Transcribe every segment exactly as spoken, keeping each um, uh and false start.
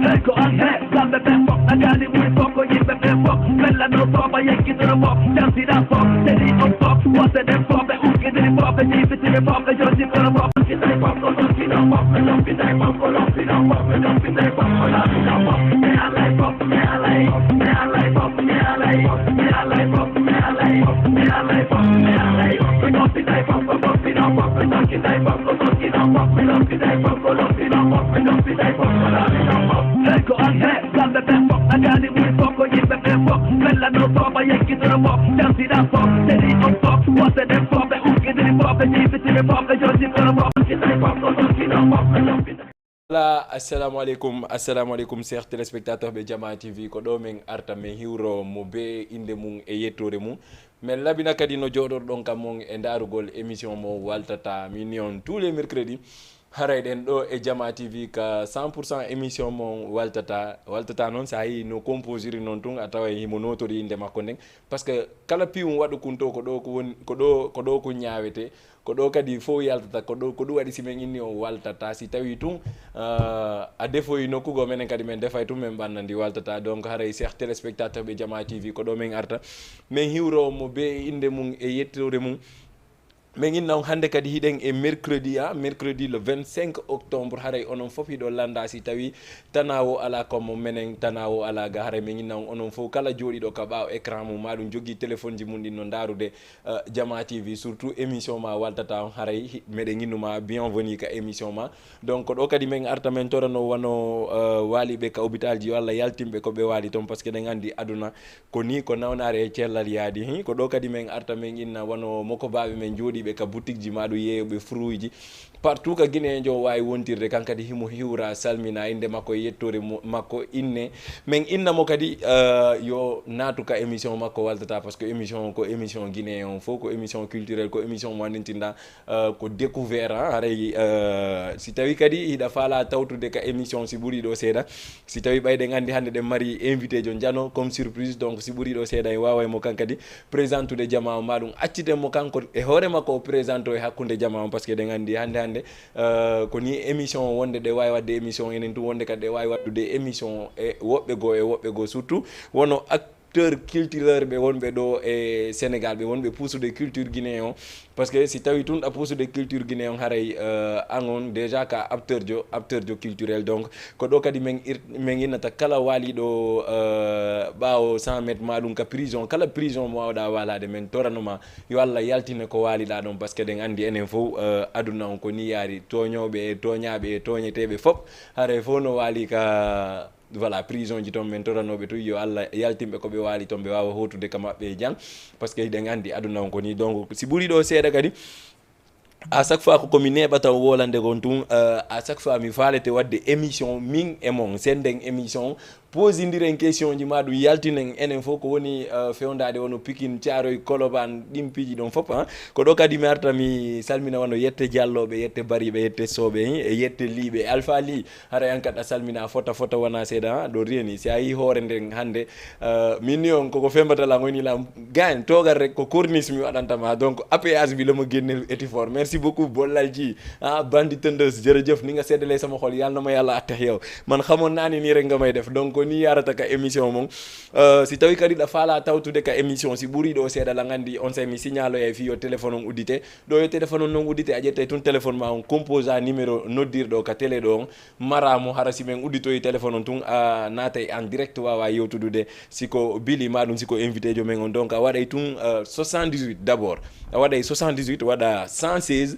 Hey, ko an he, kamɓe ɓen fof, a gaani ɓuri fof, ko yimɓe ɓen fof, ɓella no fof, a yekkitoro fof, jamsiɗa fof, seni on fof, wonɓe ɗen fof, ɓe ukkitiri fof, ɓe jibbitiri fof, ɓe jojjitoro fof. Hey, ko an he, kamɓe ɓen fof, a gaani ɓuri fof, ko yimɓe ɓen fof, ɓella no fof, a yekkitoro fof, jamsiɗa fof, seni on fof, wonɓe ɗen fof, ɓe ukkitiri fof, ɓe jibbitiri fof, ɓe jojjitoro fof. Voilà, assalamu aleykum, assalamu aleykum, chers téléspectateurs ɓe Jama T V, ko ɗo men arta men hiwro mo be innde mum e yettoore mum. Men labina kadi no jooɗorɗon kam mon e ndaarugol émission mo Waltata, min ni on tous les mercredis. Haray ɗen ɗo e Jama T V ka cent pour cent émission mo Waltata. Waltata noon, so a yii no composiri noon tun, a taway himo nootori innde makko nden. Parce que kala piwum waɗu kunto ko ɗo ko woni, ko ɗo, ko ɗo ko ñaawete. Ko ɗo kadi fof yaltata, ko ɗo, ko ɗum waɗi si men inni on Waltata. Si tawi tun, ah, a defoyi nokku goo, menen kadi men defay tun, men ɓannandi Waltata. Donc, haray, chers téléspectateurs ɓe Jama T V, ko ɗo men arta. Men hiwro mo be innde mum e yettoore mum. Men inna on hannde kadi hiɗen e mercredi, ah, mercredi le vingt-cinq octobre. Haray onon fof hiɗo lannda si tawi tana o alaa comme menen, tana o alaa ga. Haray men inna on, onon fof kala jooɗiiɗo ka ɓaawo écran mum, maa ɗum jogii téléphone ji mum ɗin no ndaarude, eh, Jama T V, surtout émission ma Waltata on, haray hi-, meɗen innuma bienvenue ka émission ma. Donc, ko ɗo kadi men arta men torano wano, eh, waaliɓe ka hôpital ji, yo Allah yaltinɓe ko ɓe waali ton, parce que ɗen anndi aduna ko ni, ko nawnaare e cellal yaadi. Hin, ko ɗo kadi men arta men inna wano mokobaaɓe men jooɗiiɓe ka boutique ji, maa ɗum yeeyooɓe fruit ji. Partout ka Guinée jo waawi wontirde, kan kadi himo hiwra, salmina innde makko e yettoore mo-, makko inne. Men inna mo kadi, eh, yo naatu ka émission makko Waltata, parce que émission on ko émission Guinée on fof, ko émission culturelle, ko émission mo anndintinɗa, eh, ko découvert, ah, haray, eh, si tawi kadi hiɗa faala tawtude ka émission, si ɓuri ɗo seeɗa, si tawi ɓay ɗen anndi hannde ɗen mari invité jo njano comme surprise, donc si ɓuri ɗo seeɗa en waaway mo kan kadi présentude jama on, maa ɗum acciten mo kanko e hoore makko o présente o e hakkunde jama on, parce que ɗen anndi hannde hannde, euh, ko ni émission o wonde ɗe waawi waɗde émission enen tun, wonde kadi ɗe waawi waɗdude émission e woɓɓe goo e woɓɓe goo, surtout wono acteur culturel ɓe wonɓe ɗo e Sénégal, ɓe wonɓe puusude culture guinéen on, parce que si tawi tun ɗa puusude culture guinéen on, haray, euh, an on déjà ka acteur jo, acteur jo culturel, donc ko ɗo kadi men ir-, men innata kala waaliɗo, euh, ɓaawo cent mètres maa ɗum ka prison, kala prison mo waawɗa waalaade, men toranoma yo Allah yaltine ko waaliɗa ɗon, parce que ɗen anndi enen fof, euh, aduna on ko ni yaari, tooñooɓe e tooñaaɓe e tooñeteeɓe fof, haray fof no waali ka, voilà, prison ji ton, men toranoɓe tun yo Allah yaltinɓe ko ɓe waali ton, ɓe waawa hootude ka maɓɓe e jam, parce que hiɗen anndi aduna on ko ni. Donc si ɓuri ɗo seeɗa kadi, à chaque fois ko, ko mi neeɓata wolande kon tun, euh, à chaque fois mi faalete waɗde émission min e mon, sennden émission, posindiren question ji maa ɗum yaltinen enen fof ko woni, euh, fewndaade wono Pikine, Thiaroye, Colobane, ɗin piiji ɗon fof, ah. Ko ɗo kadi mi arta mi salmina wono Yette Diallo ɓe, Yette Bari ɓe, Yette Sow ɓe, e Yette Ly ɓe, Alpha Ly. Haray an kadi a salmina fota fota wona seeɗa, ah, ɗo reeni. Si a yii hoore nden hannde, eh, min ni on koko fembata lan, woni lan gaañ toogal rek ko corniche mi waɗanta ma. Donc, A P S bi la ma génneel eti fort. Merci beaucoup, Bollal ji. Ah, Bandi Tëndës, jërëjëf, ni nga seddalee sama xol, yàlla na ma yàlla atte yow. Man xamoon naa ni nii rek nga may def. Donc, ko nii yaarata ka émission mon. Eh, si tawi kadi ɗa faala tawtude ka émission, si ɓuri ɗo seeɗa la nganndi, on sey mi signalo e fii yo téléphone on uddite. Ɗo yo téléphone on non uddite, a ƴettay tun téléphone ma on, composa numéro noddirɗo ka télé ɗo on. Mara mo, hara si men udditoyi téléphone on tun, a naatay en direct, waawa yewtudude si ko Bili ma ɗum si ko invité jo men on. Donc a waɗay tun, euh, soixante-dix-huit d'abord. A waɗay soixante-dix-huit, waɗa cent seize,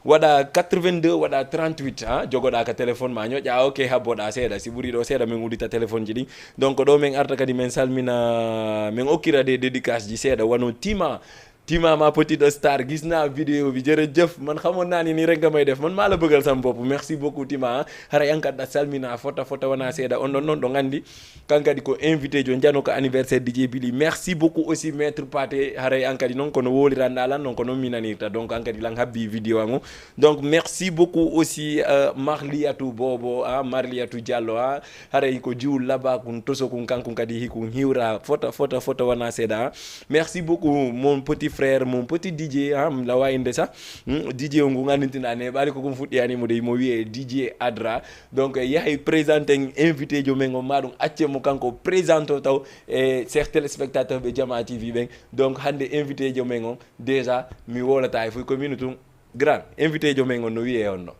waɗa quatre-vingt-deux, waɗa trente-huit, ha, jogoɗa ka téléphone ma, ñoƴƴa ok, habboɗa seeɗa. Si ɓuri ɗo seeɗa, men uddita téléphone ji ɗin. Donc ɗo men arta kadi men salmina, men okkira de dédicace ji seeɗa, wano Tima, Tima, ma petite star, gis naa vidéo bi, jërëjëf. Man xamoon naa ni nii rek nga may def, man maa la bëggal sama bopp. Merci beaucoup, Tima. Hara yankat da salmina fota fota wana seeda on ɗon noon ɗo nganndi kankadi ko invité jo njano ko anniversaire D J Billy. Merci beaucoup aussi maître Paté, haray an kadi noon kono woliranɗa lan noon ko noon mi nanirta, donc an kadi lan habbi vidéo an o. Donc merci beaucoup aussi, euh, Marliatou Bobo, ah, Marliatou Diallo, ah, haray ko jiwul laba kun toso kun kankun kadi hikun hiwra fota fota fota wana seeda, ah. Merci beaucoup mon petit frère, mon petit D J, ah, mi lawa inde sa. Hmm, D J o ngu ngandintinɗa ne ɓaali ko kun fuɗɗiyani mo de mo wiye D J Adra. Donc yahay présenté en invité jo men on, ma ɗum acce mo kanko présente o taw e chers téléspectateurs ɓe Jama T V ɓen. Donc hannde invité jo men on déjà mi wolata e fof ko minu tun grand invité jo men on no wiyee on no.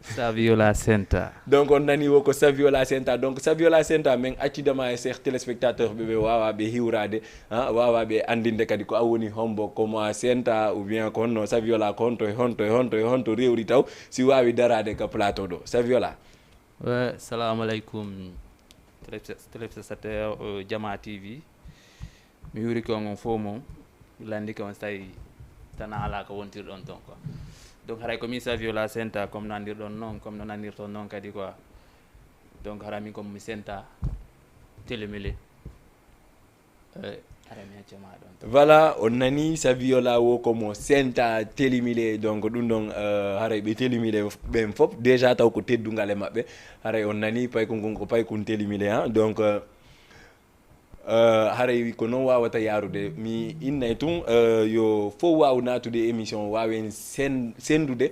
Saviola Senta. Donc on nani wo ko Saviola Senta. Donc Saviola Senta men accidama e chers téléspectateurs ɓe ɓe wawa ɓe hiwrade, ha, wawa ɓe andinde kadi ko a woni hombo, comment a senta ou bien ko honno Saviola ko honto e honto e honto e honto rewri taw si wawi darade ka plateau ɗo Saviola. Wa salamu aleykum, téléspectateur, euh, Jama T V. Mi yurike on on fof mon landi ko on tawi tan ala ko wontirɗon ton quoi. Donc haray ko min Saviola Senta comme nandirɗon noon, comme no nanirton noon kadi quoi. Donc hara min ko mi senta telemele. Eh, hara mi accama ɗon ton. Voilà, on nani Saviola wo ko mo senta telimile, donc ɗum ɗon, euh, haray ɓe telimile ɓen fof déjà taw ko teddungal e maɓɓe. Haray on nani paykun kun ko paykun telimile, ha. Donc euh, euh, haray ko noon wawata yarude. Mi innay tun, euh, yo fof waw natude émission, wawen sen- sendude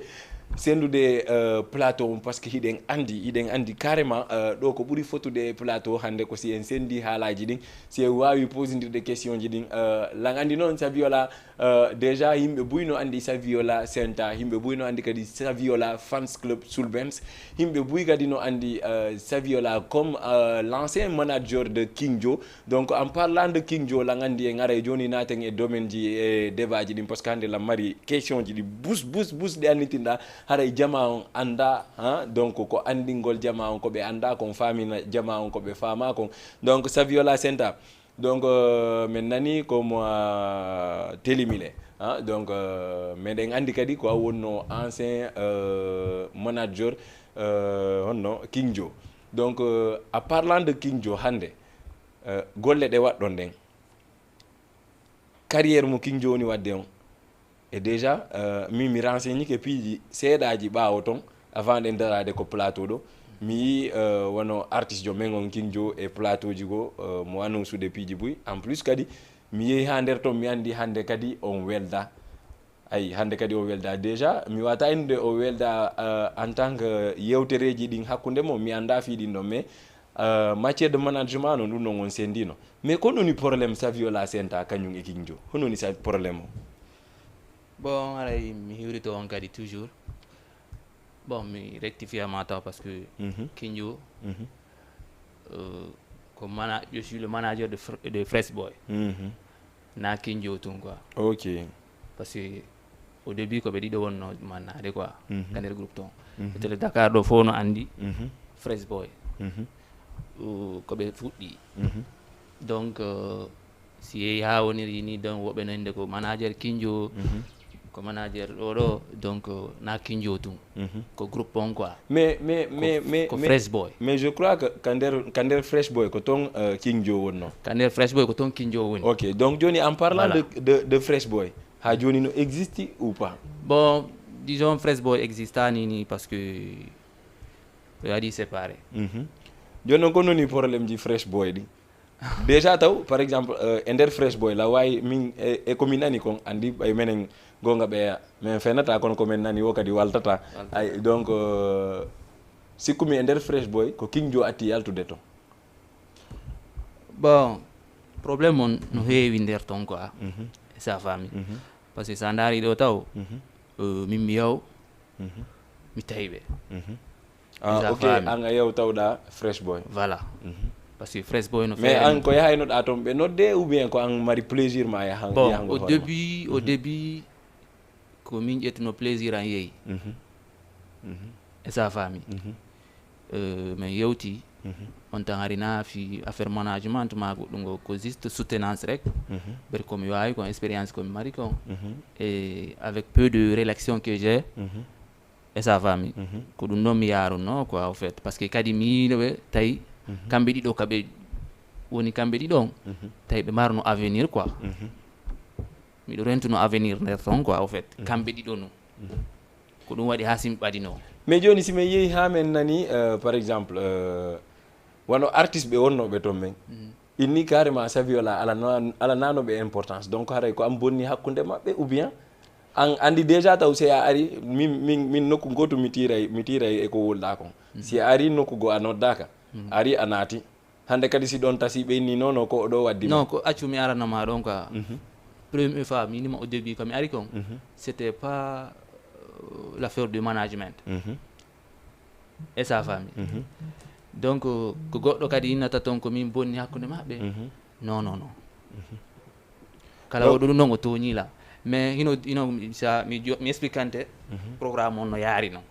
sendude, euh, plateau on, parce que hiɗen andi hiɗen andi carrément, euh, ɗo ko ɓuri fotude e plateau hannde ko si en sendi haalaji ɗin, si en wawi posidirde question ji ɗin, euh, lan andi noon Saviola, euh, déjà yimɓe buy no andi Saviola Senta, yimɓe buy no andi kadi Saviola fans club Sulbens, yimɓe buy kadi no andi, euh, Saviola comme, euh, l'ancien manager de King Joe. Donc en parlant de King Joe, lan andi en aray joni naten e domaine ji e débat ji ɗin, parce que hannde lan mari question ji ɗi bus bus bus ɗi annitinɗa haray jama on anda, ha. Donc ko andingol jama on ko ɓe anda kon, famina jama on ko ɓe fama kon. Donc Saviola Senta, donc euh, min nani ko mo, euh, telimile, ha. Donc euh, meɗen andi kadi ko a wonno ancien, euh, manager, euh, honno King Joe. Donc euh, a parlant de King Joe hannde, euh, golle ɗe waɗɗon ɗen, carrière mo King Joe woni waɗde on, e déjà euh, min mi renseignike piiji seeɗaji ɓawo ton avant ɗen darade ko plateau ɗo. Mi yi, euh, wano artiste jo men on King Joe e plateau ji goo, euh, mo annonsude piiji buy. En plus kadi mi yehi ha nder ton mi andi hannde kadi on welda. Ayi hannde kadi o welda déjà, mi wata innude o welda, euh, en tant que yewtereji ɗin hakkunde mo mi anda fi ɗin ɗon, mais euh, matière de management no ɗum ɗon on sendino. Mais ko noni problème Saviola Senta kañum e King Joe, hononi sa problème o? Bon, haray mi hiwrito on kadi toujours. Bon, mi rectifia ma taw parce que Mhm. King Joe, Mhm. euh, ko mana- je suis le manager de, Fr- de Fresh Boy. Mhm. Na King Joe tun quoi. Ok. Parce que au début ko ɓe ɗiɗo wonno mannade quoi. Mhm. Ka nder groupe ton. Mhm. E télé Dakar ɗo fof no andi Mhm. Fresh Boy. Mhm. Euh, ko ɓe fuɗɗi. Mhm. Donc euh, si yehi ha woniri ni donc woɓɓe no inde ko manager King Joe, Mhm. ko manager ɗo ɗo, donc euh, na King Joe tun. Mhm. Ko groupe on quoi. Mais mais mais mais Ko mais Fresh Boy. Mais je crois que ka nder ka nder Fresh Boy ko ton, euh, King Joe wonno. Ka nder Fresh Boy ko ton King Joe woni. Ok, donc joni en parlant Voilà. de, de, de Fresh Boy, ha joni no existe ou pas? Bon, disons Fresh Boy exista ni ni parce que ɓe waɗi séparé. Mhm. Joni noon ko noni problème ji Fresh Boy ɗi? Déjà taw par exemple, euh, e nder Fresh Boy la wawi min e, e ko min nani kon andi ɓay menen gonga ɓeya min fenata kono ko min nani o kadi waltata. Ay donc euh, sikkumi e nder Fresh Boy ko King Joe atti yaltude ton. Bon, problème on no heewi nder ton quoi. Mhm. Sa faami. Mhm. Parce que sa ndaari ɗo taw, Mhm. euh, min mi yaw, Mhm. mi tawi ɓe. Mhm. Ah, Sa ok, faami. An a yewtawɗa Fresh Boy. Voilà. Mhm. Parce que Fresh Boy no Mais feere an min. Ko yahaynoɗa toon ɓe nodde ou bien ko an mari plaisir ma yaha? Bon, Yahango au hoore ma? Début, au début, ko min ƴettuno plaisir an yeeyi. Mhm. Mhm. E sa faami. Mhm. Euh, min yewti, On tan hari na fi affaire management ma goɗɗum, ngo ko juste soutenance rek. Ber ko mi wawi, ko expérience ko mi mari ko. Et avec peu de réaction que j'ai, e sa fami, ko ɗum ɗon mi yaruno quoi, au fait, parce que kadi mi yiino ɓe tawi kamɓe ɗiɗo kaɓe woni kamɓe ɗiɗo on, tawi ɓe marno avenir quoi. Miɗo rentuno avenir nder ton quoi, au fait, kamɓe ɗiɗo no. Ko ɗum waɗi ha simi ɓadino. Mais joni si min yeehi ha min nani, euh, par exemple, euh, wano artiste ɓe wonnoɓe ton men, inni carrément Saviola ala na- ala nanoɓe importance, donc haray ko an bonni hakkunde maɓɓe, ou bien an andi déjà taw si a ari, min min min nokku gotu mi tiray mi tiray e ko wolɗa kon. Si a ari nokku go a noddaka, ari a naati, hande kadi si ɗon tasi ɓe inni non non ko oɗo waddi ma. Non, ko accu mi aranoma ɗon quoi. Première fois mi yinima au début ko mi ari kon, c'était pas euh, l'affaire du management. E sa fami. Donc ko goɗɗo kadi innata ton ko min bonni hakkunde maɓɓe. Non non non. Kala waɗu ɗum noon o tooñiila. Mais hino hino sa mi jo- mi expliquante programme on no yaari non.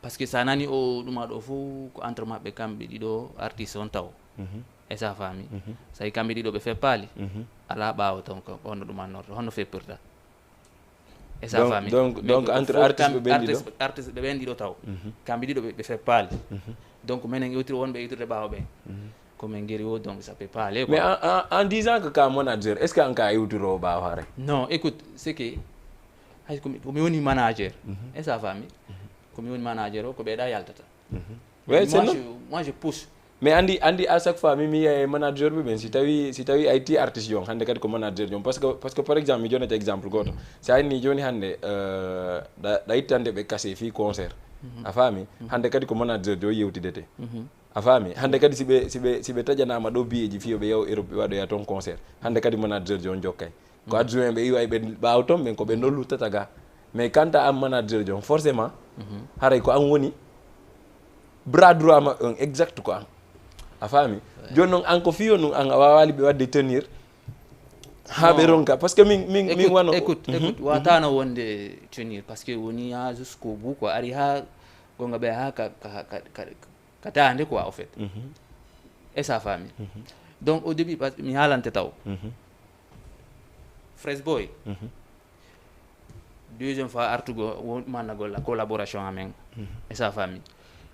Parce que sa nani o ɗuma ɗo fof ko entre maɓɓe kamɓe ɗiɗo artiste on taw. E sa fami. Sa yi kamɓe ɗiɗo ɓe feppaali, ala ɓaawo ton ko honno ɗumannorto, honno feppirta? E sa Donc- fami. donc- Mais donc ko- ko entre fof artiste kam- ɓe ɓen ɗiɗo? Artiste- artiste ɓe ɓen ɗiɗo taw. Kamɓe ɗiɗo ɓe ɓe feppaali. Donc minen iwtiri wonɓe iwtirde ɓaawo ɓe. Ko min ngeri o donc ça peut pas aller Mais quoi. en, en, en disant que ka manager, est-ce que an ka iwtiro ɓaawo haray? Non, écoute, c'est que hay ko mi- ko mi woni manager. E sa fami. Ko mi woni manager o ko ɓeeɗa yaltata. Ouais, c'est moi, non. Je, moi je pousse. Mais andi andi à chaque fois mi mi yaye manager ɓe ɓen, si tawi si tawi a itti artiste jon hande kadi ko manager jon, parce que parce que par exemple mi jonete exemple goto, si a inni joni hande euh, ɗa ɗa ittande ɓe kase fi concert, a faami, hande kadi ko manager jo yewtidete. A faami, hande kadi si ɓe si ɓe si ɓe taƴanama ɗo biyeji fiyo ɓe yaw Europe ɓe waɗoya ton concert, hande kadi manager jo on jokkay. Ko adjoint ɓe iway ɓe ɓaawo ton ɓen ko ɓe ɗon luttata ga. Mais quant à an manager jo on forcément haray ko an woni bras droit maɓɓe on, exact ko an. A faami? Joni noon an ko fiyo ɗum an a wawali ɓe wadde tenir ha ɓe ronka, parce que min min min Écoute, wano écoute, écoute, watano wonde tenir parce que woni ha jusqu'au bout quoi, ari ha gonga ɓe ha ka ka ka ka ka dande quoi au fait. E sa fami. Donc au début parce que mi haalante taw. Fresh Boy. Deuxième fois artugo wo- mannagol la collaboration amen. E sa fami.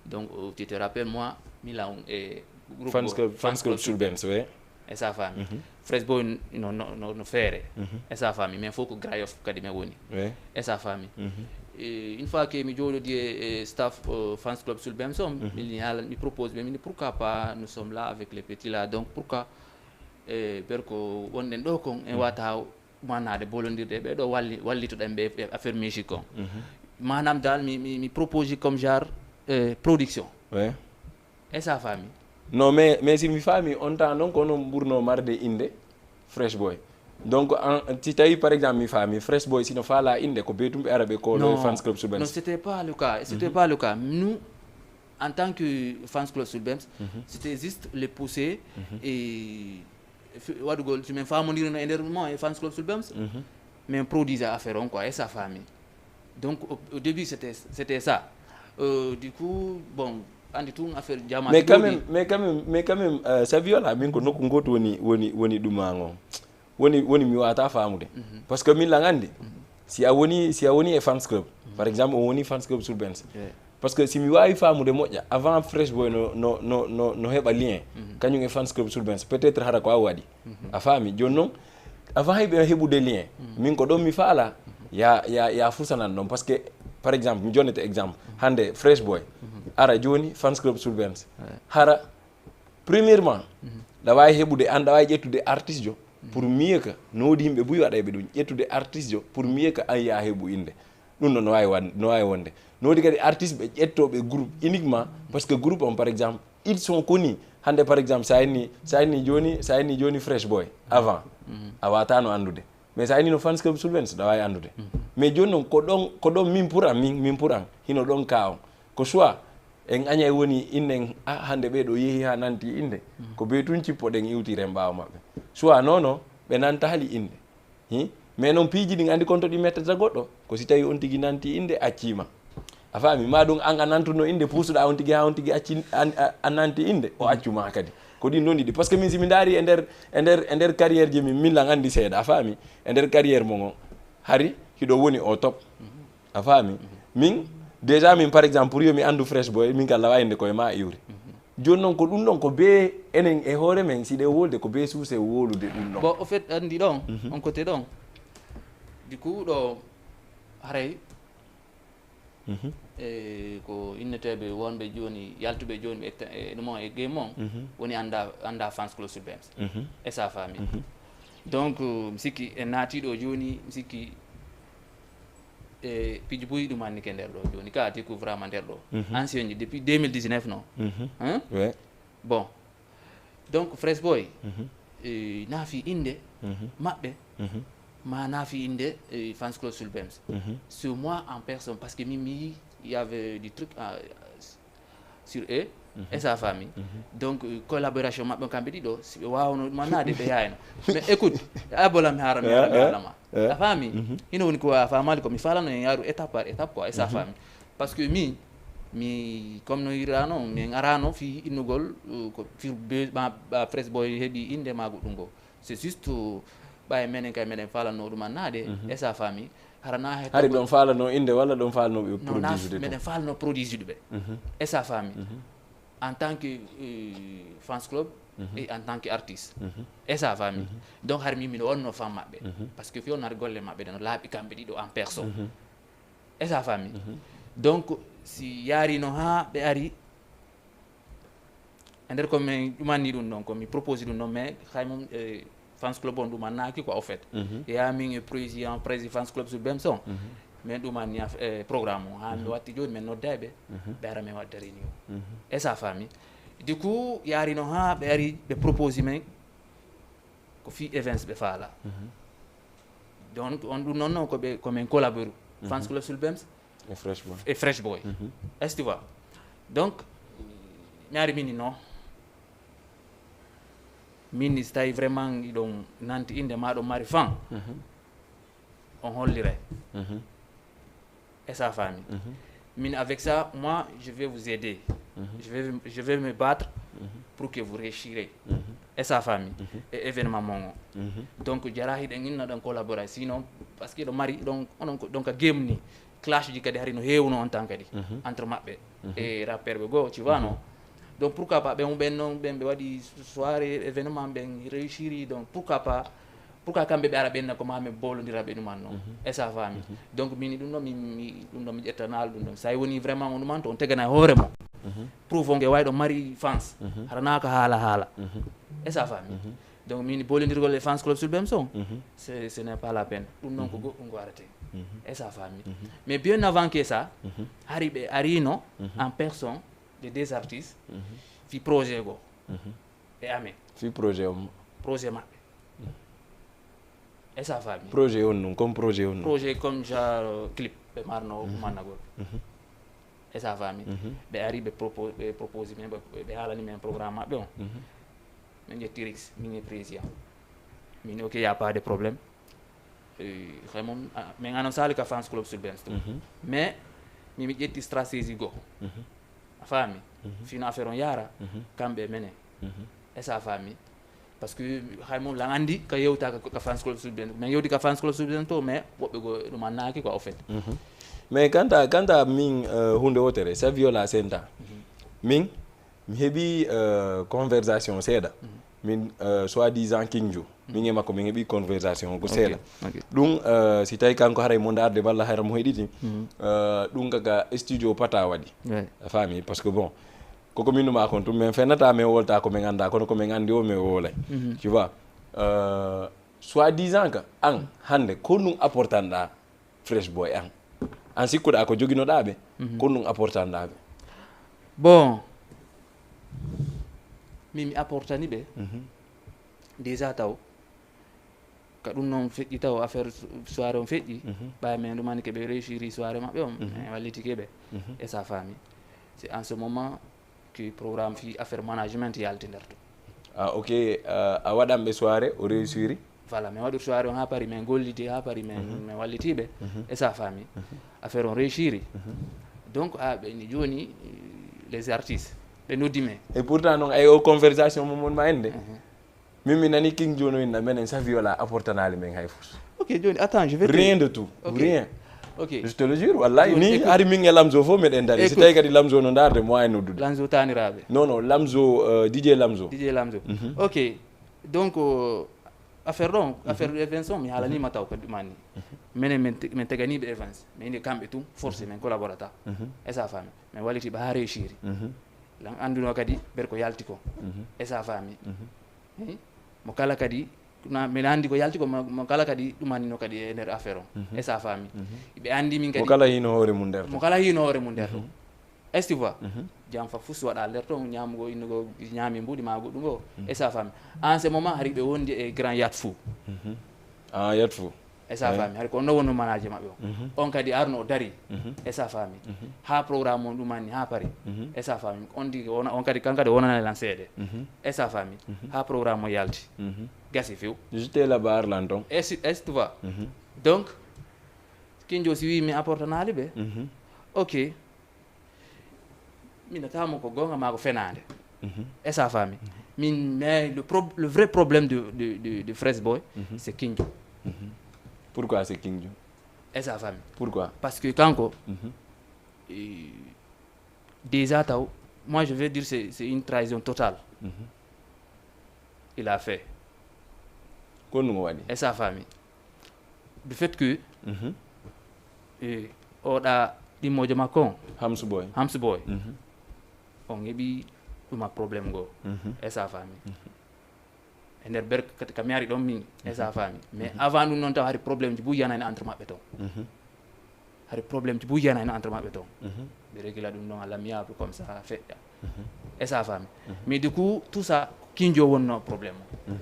Donc euh, tu te rappelles moi mi law e groupe fans go- club fans club Soulbens, ouais. E sa fami. Fresh Boy no no no, no feere. E sa fami, mais fof ko Grand Yoff kadi mi woni. Ouais. E sa fami. Et une fois que mi jooɗodi e e staff euh, fans club Soulbens on, mi haala mi propose ɓe, mi pourquoi pas nous sommes là avec les petits là, donc pourquoi e ber ko wonɗen ɗo kon en wata manade bolondirde ɓe ɗo walli wallitoɗen ɓe e affaire musique on. Manam dal mi mi mi propose comme genre euh, production. Ouais. E sa fami. Non, mais mais si mi faami on temps noon ko onon ɓurno marde innde Fresh Boy. Donc en- si tawi par exemple mi faami Fresh Boy sino faala innde ko be tum ɓe ara ɓe koolo e fans club Non, Soulbens. C'était pas le cas. C'était pas le cas. Nous, en tant que fans club Soulbens, c'était juste les pousser et fi- waɗugol si min famondirino e nder mo e fans club Soulbens, min produisa affaire on quoi e sa fami. Donc au, au début c'était c'était ça. Euh, du coup bon, andi tun affaire jama Mais quand même mais quand même mais quand même euh, Saviola min ko nokku ngotu woni woni woni ɗuma ngo, woni woni mi wata famude. Parce que min lan andi si a woni si a woni e fans club, par exemple on woni fans club Soulbens, parce que si mi wawi famude moƴƴa avant Fresh Boy no no no no, no heɓa lien kañum e fans club Soulbens, peut-être hara ko a waɗi. A faami? Jooni noon, avant hay ɓe heɓude lien, min ko ɗon mi faala ya ya ya fusanan ɗon, parce que par exemple mi jonnete exemple hannde Fresh Boy ara jooni fans club Soulbens, hara premièrement ɗa waawi heɓude an, ɗa waawi ƴettude artiste jo pour mieux que, no woodi yimɓe buy waɗayɓe ɗum, ƴettude artiste jo pour mieux que an yaa heɓu innde. Ɗum ɗon no waawi wad- no waawi wonde. No woodi kadi artiste ɓe ƴettooɓe groupe uniquement parce que groupe on par exemple ils sont connus. Hannde par exemple sa inni sa inni jooni sa inni jooni Fresh Boy avant a wataano anndude, mais sa inni no fans club Soulbens ɗa waawi anndude. Mais jooni noon ko ɗon ko ɗon min pour an min min pour an hino ɗon ka on ko soit en añay woni innen a hannde ɓee ɗo yehi haa nanti innde ko bee tun cippoɗen iwtiren ɓaawo maɓɓe, soit non non ɓe nantaali innde. Hi mais noon piiji ɗin anndi kon to ɗi mettata goɗɗo ko si tawi on tigi nanti innde accii ma. A faami? Ma ɗum an a nantuno innde, puusuɗa on tigi, haa on tigi acci, an, a, a nanti innde, o accu ma kadi. Ko ɗin ɗon ɗiɗi. Parce que min, si mi ndaari e nder, e nder, e nder carrière ji min, min lan anndi seeɗa, a faami? E nder carrière mon on, hari hiɗo woni au top. A faami? Min, déjà min, par exemple, pour yo mi anndu Fresh Boy, min ka lawa innde koye ma iwri. Jooni noon, ko ɗum ɗon, ko bee enen e hoore men, si ɗe wolde, ko bee suuse wolude ɗum ɗon. Bon, au fait, anndi ɗon, on côté ɗon, du coup, ɗo, haray, e ko inneteeɓe wonɓe jooni, yaltuɓe jooni, ɓe etta-, e ɗum on, e game on, woni annda, annda Fans Club Sulbems. E sa faami. Donc, mi sikki en naati ɗo jooni, mi sikki e piiji buy ɗum anni ke nder ɗo jooni. Ka découvre ma nder ɗo. Ancien ji depuis deux mille dix-neuf, non? Hein? Ouais. Bon. Donc, Fresh Boy, eh, naafi innde maɓɓe, ma naafi innde, eh, Fans Club Sulbems. C'est moi en personne, parce que mi, mi yi, il y avait du truc, euh, sur eux et sa famille. Donc, euh, collaboration maɓɓe kamɓe ɗiɗo, si ɓe waawno ɗum annaade, ɓe yaayno. Mais écoute, a bola mi haara mi haara mi haala ma. A faami? Hino woni ko a faamaali ko mi faalano en yaaru étape par étape quoi, et sa famille. Parce que mi, mi, comme no yirano, min arano fi innugol, euh, ko fi be, ma, ma Fresh Boy heɓi innde ma goɗɗum go. C'est juste, euh, ɓay menen kay meɗen faalano ɗum annaade, et sa famille. Hara na he hari ɗon faalano innde walla ɗon faalano ɓe produit ɓe? Meɗen faalano produit ɓe. Et sa famille. En tant que, euh, fans club et en tant que artiste. Et sa famille. Donc, hari min miɗo wonno fan maɓɓe. Parce que fi on hari golle maɓɓe ɗe no laaɓi kamɓe ɗiɗo en personne. Et sa famille. Donc, si yaarino haa ɓe ari, e nder ko min ɗumanni ɗum ɗon, ko mi propose ɗum ɗon, mais hay mum, eh, fans club on ɗumannaaki quoi, au fait. Ya min e président, président fans club Sulbems on. Min ɗumanni af-, eh, programme o. Haa mi watti jooni, min nodda ɓe, ɓe ara min wadda réunion. Et sa famille. Du coup, yaarino haa ɓe ari, ɓe propose min ko fii events ɓe faala. Donc, on ɗum noon noon ko ɓe, ko min collabore. Fans club Sulbems, e Fresh Boy. E Fresh Boy. Est-ce que tu vois? Donc, mi ari min non. Min ni si tawi vraiment iɗon nanti innde ma ɗon mari fan, on holliray. Et sa famille. Min, avec ça, moi, je vais vous aider. Je vais, je vais me battre pour que vous réussirez. Et sa famille. Et événement mon. Donc, jara hiɗen inna ɗon collaborer. Sinon, parce que ɗo mari, donc, onon ko, donc, game ni. Clash ji kadi hari no heewno on tan kadi entre maɓɓe e rappeur ɓe goo, tu vois, non? Donc, pourquoi pas ɓen, ɓen noon, ɓen ɓe waɗi soirée, événement, ɓen réussiri, donc pourquoi pas, pourquoi kamɓe ɓe ara ɓenna ko ma ɓe bolondira ɓe ɗum anno? Et sa famille. Donc, min ɗum ɗo, mi, mi, ɗum ɗo mi ƴettanaali ɗum ɗon. So a woni vraiment on ɗum an to on tegana e hoore mo. Preuve on nge wayɗo mari fans. Hara na ka haala haala. Et sa famille. Donc, min bolondirgol e fans club Sulbems on, c'est, ce n'est pas la peine. Ɗum noon ko goɗɗum ko arate. Et sa famille. Mais bien avant que ça, hari ɓe arino en personne de deux artistes, fi projet go. E amen. Fi projet on. Projet maɓɓe. Et sa famille. Projet on ɗum, comme projet on ɗum. Projet comme genre, euh, clip, ɓe marno kumannagol. Et sa famille. Ɓe ari, ɓe propo-, ɓe propose min, ɓe, ɓe haalani min programme maɓɓe on. Min ƴetti Rix, min e président. Min, ok, y a pas de problème. Eh, hay mum, ah, min ano sali ka fans club Sulbems to. Mais, mi, mi ƴetti stratégie go. A faami? Fino affaire on yaara, kamɓe e menen. Et sa famille. Parce que hay mum lan anndi ka yewta ka, ka fans club Sulbems. Min yewti ka fans club Sulbems to, mais woɓɓe go ɗum annaaki quoi, au fait. Mais kanta, kanta min, euh, hunde wotere, Saviola Senta. Min, mi heɓi, euh, conversation seeɗa. Min, euh, soi-disant King Ju. Min e makko, min heɓi conversation ko seeɗa. Ɗum, euh, si tawi kanko haray mo ndaarde walla hara mo heɗiti, euh, ɗum kaka studio Pata waɗi. A faami? Parce que bon, koko min numa kon tum, min fennata, min wolta ko min annda, kono ko min anndi o, min wolay. Tu vois? Euh, soi-disant ka, an, hannde, ko ɗum apportanɗa Fresh Boy an? An sikkuɗa ko joginoɗa ɓe, ko ɗum apportanɗa ɓe? Bon, min mi apportani ɓe. Déjà taw, ka ɗum noon feƴƴi taw, affaire so-, soirée on feƴƴi, ɓay min ɗumani ke ɓe réussiri soirée maɓɓe on, min wallitike ɓe. Et sa famille. C'est en ce moment que programme fi affaire management yalti nder to. Ah, ok, euh, a waɗan ɓe soirée, o réussiri? Voilà, min waɗi soirée on haa Paris, min gollidi haa Paris, min, min walliti ɓe. Et sa famille. Affaire on réussiri. Donc, a ɓe ni jooni, eh, les artistes ɓe noddi men. Et pourtant noon ay o conversation mo mon ma ende, min mi nani King Joe no inna menen Saviola apportanaali men hay fus. Ok, jooni, attends, je vais te- Rien de tout. Ok. Rien. Ok. Je te le jure, wallahi. Jooni, Ni écoute. Hari mingen Lamzo fof meɗen dari. Si Écoute. Tawi kadi Lamzo no darde mo ay noddude. Lamzo taniraɓe. Non non, Lamzo, euh, DJ Lamzo. DJ Lamzo. Ok. Donc, euh, affaire ɗon, affaire events on, mi haalanima taw kadi ɗumani. Menen min te- min teganiɓe events, mais inde kamɓe tun forcé min collaborata. Est-ce que a faami? Min wallitiɓe ha réussiri. Lan anduno kadi ɓer ko yalti ko. Est-ce que a faami? Hein? Mo kala kadi na min andi ko yalti ko, mo mo kala kadi ɗumanino kadi e nder affaire on. Est-ce que a faami? Ɓe andi min Mo kadi kala hino hoore mum nder mo ton. Kala hino hoore mum nder ton. Est-ce que tu vois? Jam fa fus waɗa nder ton, ñamugo innugo, ñaami mbuɗi ma goɗɗum go. Est-ce que a faami? En ce moment hari ɓe wondi e grand Yat Fou. Ah, Yat Fou. Est-ce que a faami? Hari ko no wonno manager maɓɓe o, on kadi arno o dari. Est-ce que a faami? Ha programme on ɗumanni ha Paris. Est-ce que a faami? On di wona- on kadi kan kadi wonanani lan seede. Est-ce que a faami? Ha programme o yalti. Gasi few. J'étais là-bas, Arlan ton. Est-ce est-ce que tu vois? Donc, King Joe si wi mi apportanaali ɓe. Ok. Mi natamo ko gonga ma ko fenande. Est-ce que a faami? Min, mais le, prob- le vrai problème de, de, de, de Fresh Boy, c'est King Joe. Pourquoi c'est King Joe? Est-ce que a faami? Pourquoi? Parce que kanko, eh, déjà taw, moi je vais dire c'est c'est une trahison totale. Il a fait. Ko ɗum o waɗi? Est-ce que a faami? Du fait que, eh, oɗa ɗimmojo makko on, Hamsu Boy. Hamsu Boy, on heɓi ɗuma problème goo. Est-ce que a faami? E nder ber kati ka mi ari ɗon min. Est-ce que a faami? Mais avant ɗum noon taw hari problème ji buy yanani entre maɓɓe ton. Hari problème ji buy yanani entre maɓɓe ton. Ɓe régula ɗum ɗon à l'amiable comme ça feƴƴa. Est-ce que a faami? Mais du coup tout ça, King Joe wonno problème o.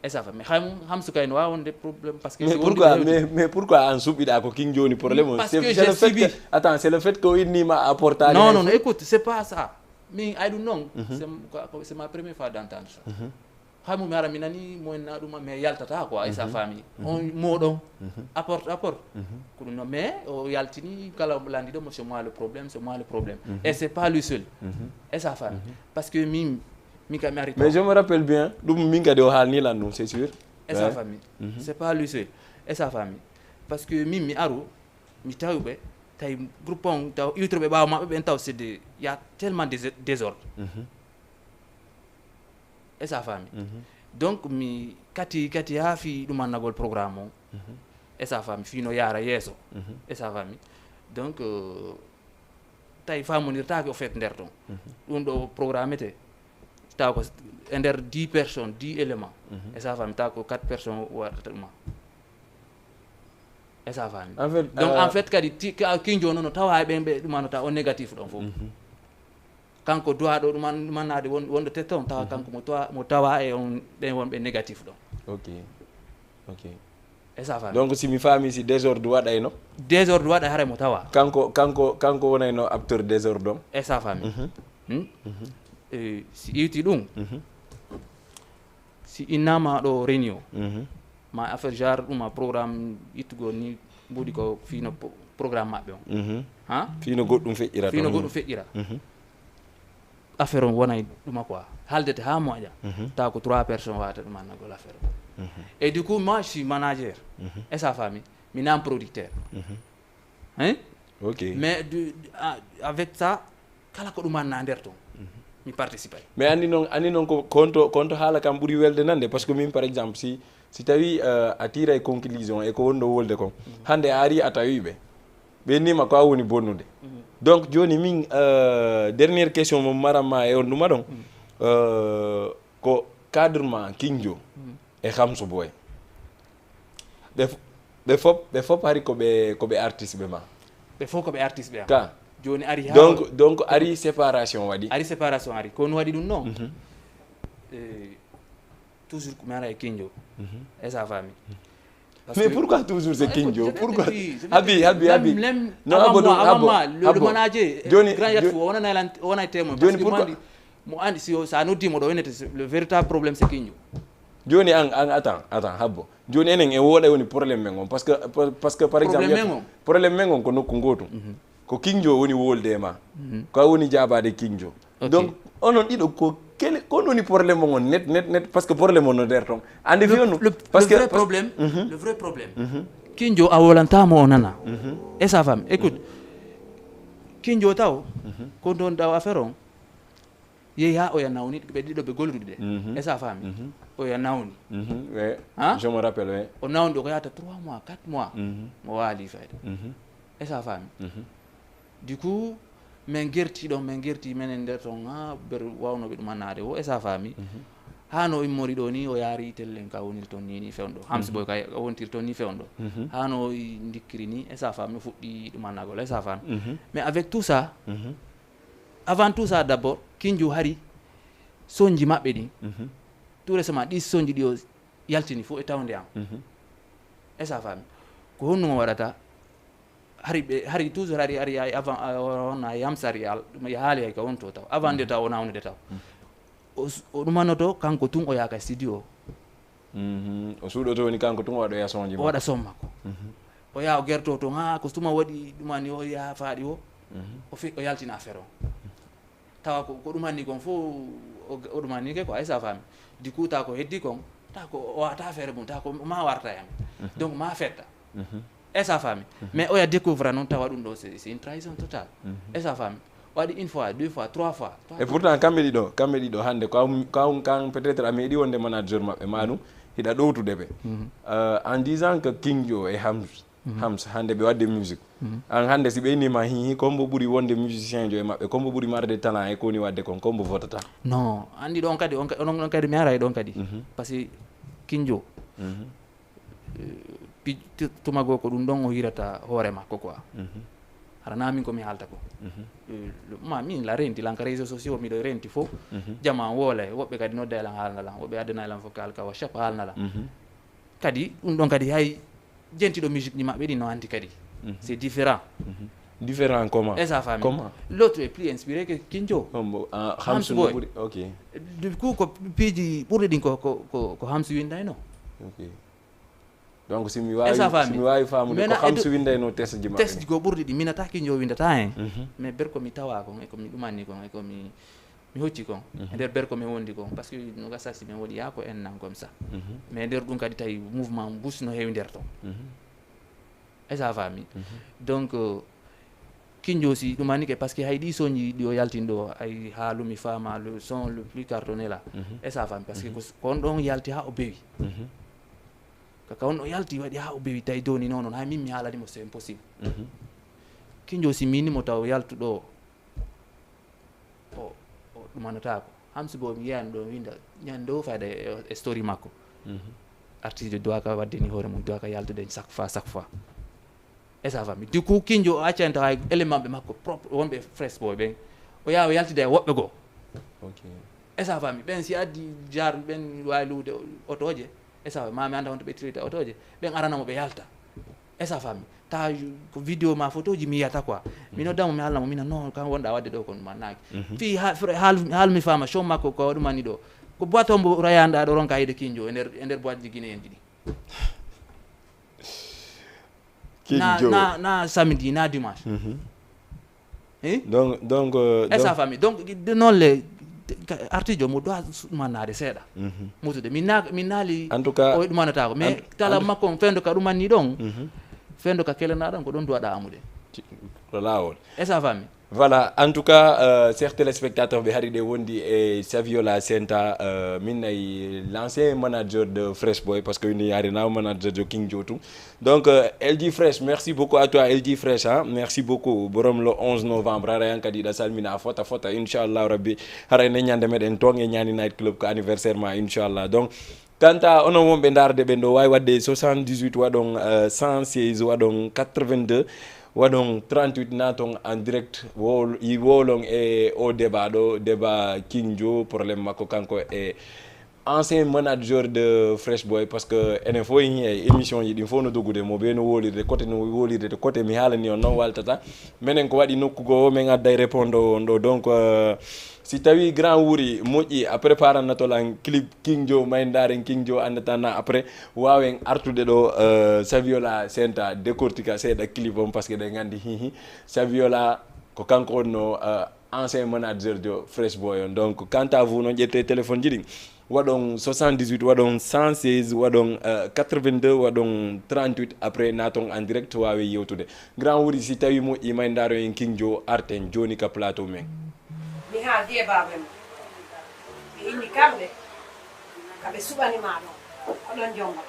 Est-ce que a faami? Hay mum Hamsu kay no wawa wonde problème parce que Mais si wondude pourquoi, hewde- mais, mais pourquoi an suɓɓiɗa ko King Joe woni problème o? Parce C'est- que c'est je le fait subis. Que, attends, c'est le fait que o innima apportade. Non, non, non, écoute, c'est pas ça. Min, I don't know. C'est m- quoi- c'est ma première fois d'entendre ça. Hay mo mi ara mi nani mo en na ɗuma mais yaltata quoi, est-ce que a faami? On moɗon apporte apporte. Ko ɗum noon mais o yaltini kala landiɗo mo c'est moi le problème, c'est moi le problème. Et c'est pas lui seul. Est-ce que a faami? Parce que min, min kam mi ari Mais je me rappelle bien, ɗum min kadi o haalni lan ɗum, c'est sûr. Est-ce que a Ouais. faami? C'est pas lui seul. Est-ce que a faami? Parce que min mi aru mi tawi ɓe, tawi groupe on taw iwtirɓe ɓaawo maɓɓe ɓen taw c'est des, il y a tellement de désordre. Est-ce que a faami? Donc mi kati kati ha fi ɗumannagol programme on. Est-ce que a faami? Fi no yaara yeeso. Est-ce que a faami? Donc euh, tawi famondirtaake o fait nder ton. Ɗum ɗo programmete taw ko e nder dix personnes, dix éléments. Est-ce que a faami? Taw ko quatre personnes waɗata ɗuma. Est-ce que a faami? En fait, Donc euh, en fait kadi ti- ka- King Joe noon no tawa e ɓen ɓe ɗumano taw o négatif ɗon fof. Kanko duwaɗo ɗuman ɗumannade won- wonde tette on tawa kanko mo tawa mo tawa e on ɓen wonɓe négatif ɗon. Ok. Ok. Est-ce que a faami? Donc si mi faami, si désordre waɗayno, Désordre waɗa haray mo tawa. Kanko kanko kanko wonayno acteur désordre on. Est-ce que a faami? Hmm? Eh, si iwti ɗum, si innama ɗo réunion, ma affaire genre ɗuma programme ittugol ni mbuɗi ko fino po- programme maɓɓe on. Ha? Fino goɗɗum feƴƴira Fino toon. Goɗɗum feƴƴira. Affaire on wonay ɗuma quoi, haaldete ha moƴƴa. Taw ko trois personnes wawata ɗumannagol affaire on. Et du coup moi je suis manager. Est-ce que a faami? Mi nan producteur. Hein? Ok. Mais du- a- avec ça kala ko ɗumanna nder ton mi participay. Mais anndi noon anndi noon ko konto konto haala kam ɓuri welde nande, parce que min par exemple si si tawi euh, a tiiray conclusion e ko wonɗo wolde kon, hannde a ari a tawi ɓe ɓe innima ko a woni bonnude. Donc jooni min euh, dernière question mo maranma e on ɗuma ɗon, euh, ko cadre ma King Joe e Hamsu Boy, ɓe f- ɓe fop ɓe fop hari ko ɓe ko ɓe artiste ɓe ma? Ɓe fof ko ɓe artiste ɓe am. Ka Jooni ari ha donc donc ari séparation waɗi. Ari séparation ari ko no waɗi ɗum noon. Eh, toujours ko mi ara e King Joe. Est-ce que a faami? Parce Mais que- pourquoi toujours c'est Ah, King écoute, Joe? je vais te Pourquoi? dire, je vais te Habib dire. Habib Même- Habib. même Non, avant Habbo moi, ɗum, avant Habbo, moi, le, le Habbo. manager, eh, Jooni grand Yat jo- Fou, o wonani lan- o wonani témoin. Jooni Parce que pourquoi- mo andi- mo andi si o- sa noddi mo ɗo wonete le véritable problème c'est King Joe. Jooni an an attends attends Habbo. Jooni enen en wooɗa woni problème men on, parce que parce que par Problème exemple men on. Problème men on ko nokku gootum. Ko King Joe woni wolde e ma. Ko a woni jaabaade King Joe. Donc onon ɗiɗo ko kele, ko woni problème on net net net, parce que problème on no nder ton. Ande fi on. Le, le vrai problème, le vrai problème, King Joe a wolantamo o nana. Est-ce que a faami? Écoute, King Joe taw ko ɗon taw affaire on yehi ha oya nawni ɓe ɗiɗo ɓe gollude. Est-ce que a faami? Oya nawni. Je me rappelle, oui. O nawni ɗo ko yahata trois mois, quatre mois. Mo waali fayda. Est-ce que a faami? Du coup min gerti ɗon, min gerti minen nder ton, ha ber wawnoɓe ɗum annade o. Est-ce que a faami? Ha no immori ɗo ni, o yaari tellen ka woniri ton ni ni fewndo Hams Boy ka wontiri ton ni fewndo. Ha no i ndikkiri ni. Est-ce que a faami? O fuɗɗi ɗum annagol. Est-ce que a faami? Mais avec tout ça, avant tout ça d'abord, King Joe hari sonji maɓɓe ɗi. Tout récemment ɗi sonji ɗi o yaltini fof e tawnde am. Est-ce que a faami? Ko honɗum o waɗata? Hari ɓe hari toujours hari hari ay avant on ay yamsari al ɗum ya haali hay ka wonto taw avant nde taw o nawnude taw. O ɗumanoto kanko tun o yaaka studio. O suuɗoto woni kanko tun o waɗoya sonji o waɗa son makko. O yaha o gerto to ha ko tuma waɗi ɗumani o yaha faaɗi o. O fi o yaltina affaire o. Tawa ko ko ɗum hanni kon fof o ɗum hanni ke quoi. Est-ce que a faami? Du coup taw ko heddi kon taw ko o wata feere mum taw ko ma warta e amen. Donc ma fetta. Est-ce que a faami? Mais oya découvra noon tawa ɗum ɗo c'est une trahison totale. Est-ce que a faami? Waɗi une fois, deux fois, trois fois. Et pourtant kamɓe ɗiɗo kamɓe ɗiɗo hannde ko kan peut-être a meeɗi wonde manager maɓɓe ma ɗum hiɗa ɗowtude ɓe. En disant que King Joe e Hams Hams hannde ɓe waɗde musique. An hannde si ɓe innima hihi kombo ɓuri wonde musicien jo e maɓɓe, kombo ɓuri marde talent e ko woni waɗde kon, kombo votata? Non, anndi ɗon kadi on ɗon kadi mi ara e ɗon kadi. Parce que King Joe tuma goo ko ɗum ɗon o hirata hoore makko quoi. Hara na min ko mi haalta ko ma min la renti lan ka réseau sociaux miɗo renti fof. Jama woola e woɓɓe kadi nodda e lan haalna lan, woɓɓe addana e lan fof kalka whatsapp haalna lan. Kadi ɗum ɗon kadi hay jentiɗo musique ji maɓɓe ɗi no anndi kadi. C'est différent. Différent comment? Est-ce que a faami? L'autre est plus inspiré que King Joe. Hams Boy. Ok. Du coup ko piiji ɓurɗi ɗin ko ko ko Hams windayno. Ok. Donc si mi wawi si mi wawi faamude ko Hams windayno test ji maɓɓe. Test ji ko ɓurɗi ɗi minata King Joe windata hen. Mais ber ko mi tawa kon e ko mi ɗumanni kon e ko mi mi hocci kon e nder ber ko min wondi kon parce que no gasa si min waɗi yaa ko en nan comme ça. Mais nder ɗum kadi tawi mouvement bus no heewi nder ton. Est-ce que a faami? Donc King Joe si ɗum annike parce que hay ɗi sonji ɗi o yaltin ɗo ay haalumi faama le son le plus cartonné là. Est-ce que a faami? Parce que ko on ɗon yalti ha o bewi. Kaka on o yalti waɗi ha o bewi tawi doni non non hay min mi haalani mo c'est impossible. King Joe si mini mo taw yaltu ɗo o o ɗumanotaako. Hams Boy mi yiyani ɗo winda ñande o fayda e story makko. Artiste doaka wadde ni hoore mum doaka yaltude chaque fois chaque fois. Est-ce que a faami? Du coup King Joe o accani taw hay élément ɓe makko propre wonɓe Fresh Boy ɓen o yawa yaltude e woɓɓe goo. Est-ce que a faami? Ɓen si addi jarɓe ɓen wawi luwde otoje. Est-ce que a faami? Ma mi anda honto ɓe tirita otoje ɓen arana mo ɓe yalta. Est-ce que a faami? Ta ko vidéo ma photo ji mi yiyata quoi. Mi noddamo mi haalnamo mina non kan wonɗa wadde ɗo kon ma naaki. Fii haal mi faama show makko ko waɗumani ɗo ko boite ombo rayanda ɗo ronka yiide King Joe e nder e nder boite ji guinéen ji ɗi. Na na na samedi na dimanche. Donc donc Est-ce que a faami? Donc de noon le artijo mo doit ɗumannaade seeɗa. Mutude min na min naali. En tout cas o ɗumanataako mais kala makko on fendo ka ɗumanni ɗon. Fendo ka kelanaɗon ko ɗon duwaɗa amude. Ko laawol. Est-ce que a faami? Voilà, en tout cas euh, chers téléspectateurs ɓe hari ɗe wondi e Saviola Senta euh, min nay l'ancien manager de Fresh Boy parce que ina yaari na manager de King Joe tum. Donc euh, L G Fresh, merci beaucoup à toi L G Fresh hein? Merci beaucoup borom le onze novembre hara yan kadi ɗa salmina fota fota inchallahu rabbi. Hara ene ñande meɗen toon e ñaani night club ko anniversaire ma inchallah. Donc kanta onon wonɓe ndaarde ɓen ɗo waawi waɗde soixante-dix-huit waɗon euh, cent seize waɗon quatre-vingt-deux waɗon trente-huit naton en direct wowlon e o débat ɗo débat King Joe problème makko kanko e Ancien manager de Fresh Boy, parce que enen fof en e émission ji ɗin fof no dogude, mo ɓe no wolirde côté, no wolirde to côté, mi haalani on noon waltata. Menen ko waɗi nokku goo, men adday réponde on ɗo. Donc, euh, si tawi grand wuri moƴƴi, a préparanatol an clip King Joe, may ndaaren King Joe, anndatana après waawen artude ɗo, euh, Saviola Senta décortica seeɗa clip on, parce que ɗen anndi, hihi, Saviola ko kanko wonno, euh, ancien manager de Fresh Boy on. Donc, quant à vous, noon ƴettee téléphone ji ɗin. Waɗon soixante-dix-huit, waɗon cent seize, waɗon, euh, quatre-vingt-deux, waɗon trente-huit. Après, naaton en direct, waawe yewtude. Grand wuri, si tawi moƴƴi, may ndaaro en King Joe, arten jooni ka plateau men. Mi haaldi e baaba en. Ɓe inni kamɓe, ka ɓe suɓani ma ɗon. Oɗon jomba.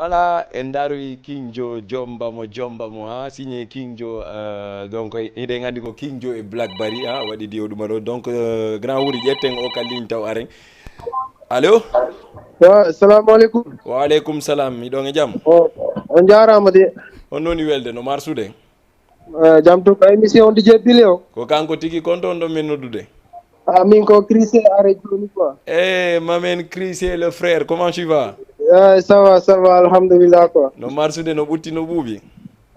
Voilà, en ndaroyi King Joe, jomba mo, jomba mo, ha, signé King Joe, euh, donc, hiɗen anndi ko King Joe e Black Barry, ha, waɗi diwo ɗuma ɗo. Donc, euh, grand wuri, ƴetten o ka ligne taw aren. Allo? Wa, salamu aleykum. Wa aleykum salam, miɗon e jam? O, on jaaraama de. On woni welde, no marsude? Eh, jam to ka émission on D J Billy o. Ko kanko tigi kon ton ɗon min noddude. Ah, min ko Chrissy are jooni quoi. Eh, ma men Chrissy le frère, comment tu vas? Eh, ça va, ça va, alhamdulillah quoi. No marsude, no ɓutti, no ɓuuɓi?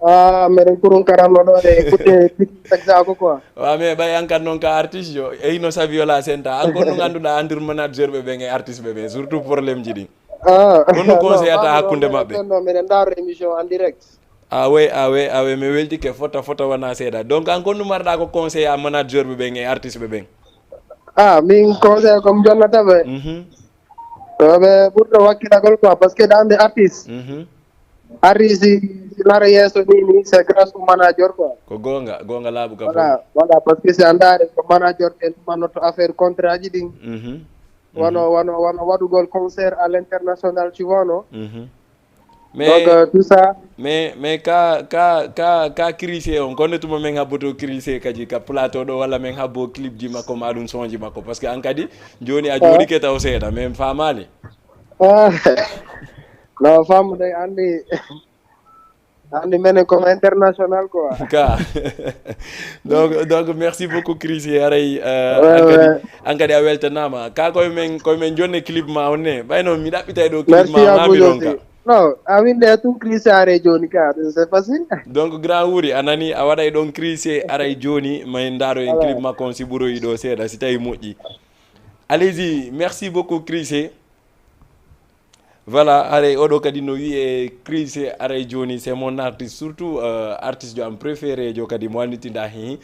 Ah, meɗen kurun karam no ɗo de, kutte tigi taxako quoi. Wa, mais ɓay an kan noon ka artiste yo, e hino Saviola Senta, an kon no ngannduɗaa entre manager ɓe ɓen e artiste ɓe ɓen, surtout problème ji ɗin. Ah, kono conseil ata hakkunde maɓɓe. Non, meɗen ndaaro émission en direct. Awe, awe, awe, mi weltike fota, fota wona seeɗa. Donc, an kon no marɗa ko conseil a manager ɓe ɓen e artiste ɓe ɓen? Ah, min conseil ko mi jonnata ɓe. Mhm. Ko ɓe ɓurɗo wakkilagol quoi, parce que ɗande artiste. Mhm. Artiste si nara yeeso ni, ni, c'est grâce au manager quoi. Ko goonga, goonga laaɓu ka. Voilà, fof. Voilà, parce que si a ndaari ko manager en manotto affaire contrat ji ɗin. Mhm. Wano, mhm, wano, wano waɗugol concert à l'international ci wano. Mhm. Mais, donc, euh, tout ça. Mais, mais ka, ka, ka, ka crise on, konde tuma men habboto crise kaji ka plateau ɗo, walla men habbo clip ji makko, ma ɗum son ji makko, parce que an kadi, joni a, ah, joɗike taw seeɗa, mais famali. Ah. No, famde, andi, andi menen comme international quoi. Ka. Donc, donc, merci beaucoup, Chris, haray, euh, ouais, an kadi, ouais, an kadi a weltanama. Ka koye men, koye men jonne clip ma on ne. Ɓay noon, mi ɗaɓɓitay ɗo clip, merci ma, à ma vous mi aussi. Ronka. Non, a winde tun crise are joni ka, ɗum c'est facile. Donc, grand wuri, a nani, a waɗay ɗon crise aray joni, ma en ndaaro en, voilà, clip makko on si ɓuroyi ɗo seeɗa, si tawi moƴƴi. Allez-y, merci beaucoup, Chris. Voilà, haray oɗo kadi no wiye Chris, haray joni c'est mon artiste, surtout, euh, artiste jo am préféré jo kadi mo annitinɗa hi.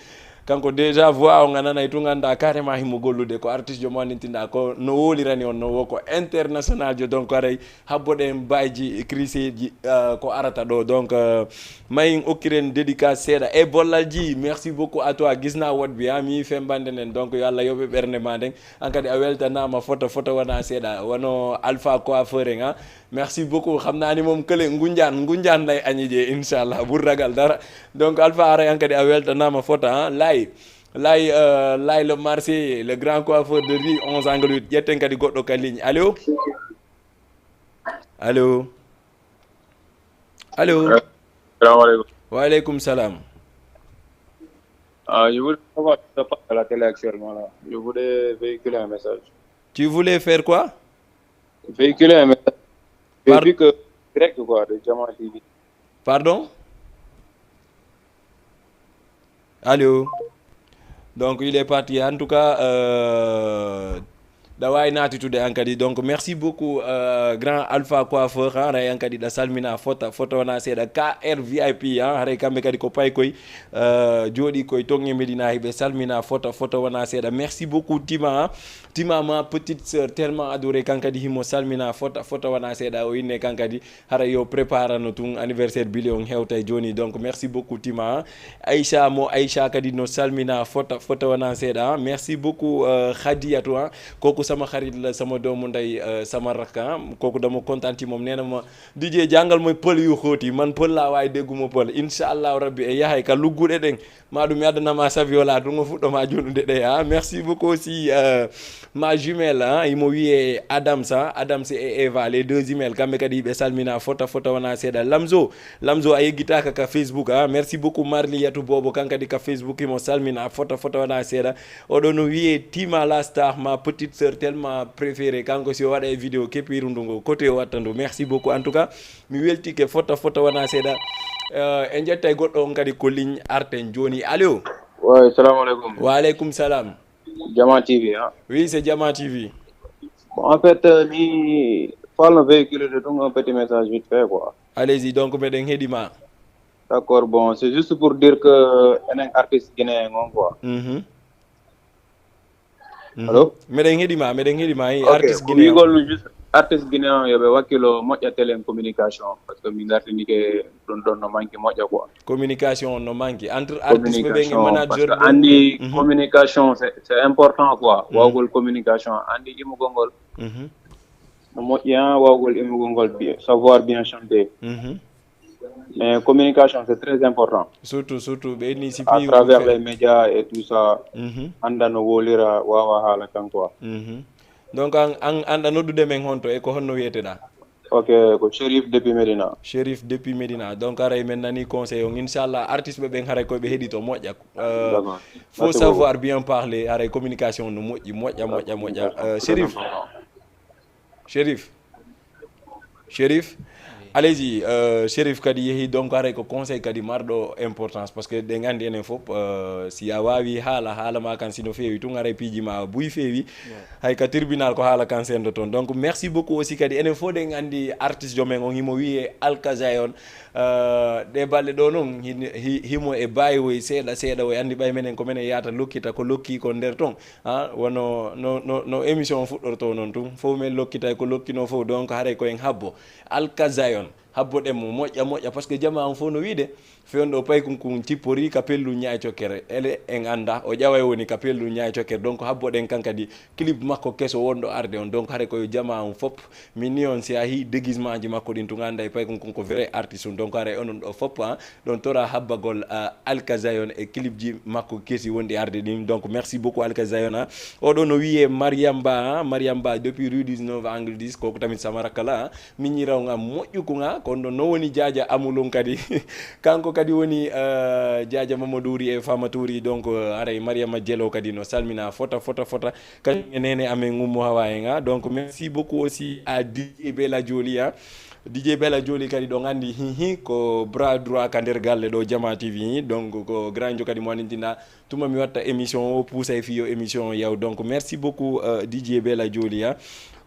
Kanko déjà voix o nga nanay tun, ganda carrément himo gollude, ko artiste jo mo annitinɗa ko no wolirani on no wo ko international jo, donc haray habboɗen mbayji Chris ji, euh, ko arata ɗo. Donc, euh, mayin okkiren dédicace seeɗa e bollal ji. Merci beaucoup à toi, gisna woɗɓe, ha mi fembande nen. Donc yo Allah yoɓe ɓernde ma nden. An kadi a weltanama fota, fota wona seeɗa. Wano Alpha Coiffeur en, ha. Merci beaucoup. Xam naa ni moom kële ngunjaan, ngunjaan lay añi je, inchallah, bul ragal dara. Donc, Alpha, haray an kadi a weltanama fota, ha. Lay, lay, euh, lay le Marseillais, le grand coiffeur de rue onze angle huit. Ƴetten kadi goɗɗo ka ligne. Allô? Allô? Allô? Salam alaikum. Wa alaikum salam. Ah, je voulais savoir ce qui se passe à la télé actuellement là. Je voulais véhiculer un message. Tu voulais faire quoi? Véhiculer un message. J'ai, par- vu que direct quoi, de Diamant T V. Pardon? Allô? Donc, il est parti. En tout cas, euh, da wawi natitude an kadi. Donc, merci beaucoup, euh, grand Alpha Coiffeur, hein, haray an kadi da salmina fota, fota wona seeɗa. K R V I P, hein, haray kamɓe kadi ko pay koy, euh, jooɗi koy ton e Medina, hiɓe salmina fota, fota wona seeɗa. Merci beaucoup, Tima, hein. Tima, ma petite sœur, tellement adorée, kan kadi himo salmina fota, fota wona seeɗa. O inne kan kadi, hara yo préparano tun anniversaire Billy on hewtay joni. Donc, merci beaucoup, Tima. Aïcha mo Aïcha kadi no salmina fota, fota wona seeɗa. Merci beaucoup, euh, Khadiatou, hein. Koko sama xarit la, sama doomu ndey, euh, sama rakk, hein. Koko dama kontaan ci moom, nee na ma, D J, jàngal ma pël yu xóoti, man pël laa, waaye dégguma pël. Inchallahu rabbi, e yahay ka lugguɗe ɗen. Ma ɗum mi addanama Saviola, ɗum o fuɗɗoma joɗude ɗe, ha. Merci beaucoup aussi, euh, ma jumelle, hein, imo wiye Adams, hein, Adams et Eva, les deux jumelles, kamɓe kadi ɓe salmina fota, fota wona seeɗa. Lamzo, Lamzo a yeggitaka ka Facebook, hein. Merci beaucoup Marliyatu Bobo, kan kadi ka Facebook imo salmina fota, fota wona seeɗa. Oɗo no wiye Tima la star, ma petite sœur tellement préférée, kanko si o waɗa e vidéo kepiru ndu ngo, kote o watta ndu. Merci beaucoup. En tout cas, mi weltike fota, fota wona seeɗa. Euh, en ƴettay goɗɗo on kadi ko ligne, arten joni. Allo? Wa, salamu aleykum. Wa aleykum salam. Jama T V, hein? Oui, c'est Jama T V. Bon, en fait, euh, mi falno véhiculer de un petit message vite fait, quoi. Allez-y, donc, meɗen heɗi ma. D'accord, bon, c'est juste pour dire que enen artiste guinéen on, quoi. Mhm. Mhm. Allo? Meɗen heɗi ma, meɗen heɗi ma, eh, ok, artiste ko guinéen. Wigol no juste artiste guinéen yo ɓe wakkilo moƴƴa télé communication, parce que min gartinike ɗum ɗon no manque moƴƴa quoi. Communication on no manque entre artiste ɓe ɓen e manager ɓe. Parce que andi, mhm, communication c'est, c'est important quoi. Mhm. Wawgol communication, andi imugol ngol. Mhm. No moƴƴi, hein, wawgol imugol ngol, bien, savoir bien chanter. Mhm. Mais communication, c'est très important. Surtout, surtout, ɓe ni si à travers les médias et tout ça, mhm, anda no wolira, wawa haala kan quoi. Mhm. Donc, an, an, an ɗa noddude men honto e ko honno wiyeteɗa? Ok, ko Chérif depuis Médina. Chérif depuis Médina. Donc, haray men nani conseil on. Inchallah, artiste ɓe ɓen haray koy ɓe heɗito moƴƴa. Euh, d'accord. Faut savoir bien parler. Haray communication no moƴƴi, moƴƴa, moƴƴa, moƴƴa. D'accord. Euh, Chérif. Très important. Chérif. Chérif. Aleyji, euh, Chérif kadi yehi, donc haray ko conseil kadi marɗo importance, parce que ɗen anndi enen fof, euh, si a waawi haala, haala ma kan si no feewi tun, haray piiji ma buy feewi. Hay ka tribunal ko haala kan sendo toon. Donc merci beaucoup aussi kadi, enen fof ɗen anndi artiste jo men on, himo wiyee Alkazayon. Euh, ɗe balɗe ɗo noon, hin- hi- himo e baawi woy seeɗa seeɗa, woy anndi ɓay menen ko menen yahata lokkita ko lokki ko nder toon. Ha, wono no, no, no émission on fuɗɗorto noon tun, fof men lokkitay ko lokkinoo fof, donc haray ko en habbo. Alkazayon, habboɗen mo moƴƴa moƴƴa, parce que jamaa on fof no wiide, fewndo o paykun kun cippori ka pellun ñaay cokkere. Ele en annda, o ƴaway woni ka pellun ñaay cokkere. Donc habboɗen kan kadi, clip makko keso wonɗo arde on. Donc haray koyo jamaa on fop, min ni on si a hii déguisement ji makko ɗin tun annday paykun kun ko vrai artiste on. Donc haray onon ɗo fop, ha, ɗon tora habbagol, ah, Alkazayon e clip ji makko kesi wonɗi arde ɗin. Donc merci beaucoup Alkazayon, ha. Oɗo no wiyee Mariam Ba, ha, Mariam Ba depuis rue dix-neuf angle dix, koko tamit sama rakka la, ha. Miñiraw ngam moƴƴu kun, ha, kono ɗo no woni Jaaja Amulun kadi. Kanko kadi woni, euh, Jaaja Mamadou Ri e Fama Touri. Donc, euh, haray Mariama Jelo kadi no salmina fota, fota, fota. Kañum e nene amen Ummu Hawa en, ha. Donc merci beaucoup aussi à D J Bella Joli, ha. D J Bella Joli kadi ɗon anndi, hi, hi, ko bras droit ka nder galle ɗo Jama T V, hi. Donc ko grand jo kadi mo anndintinɗa tuma mi watta émission o, puusay fii yo émission o yaw. Donc merci beaucoup, euh, D J Bella Joli, ha.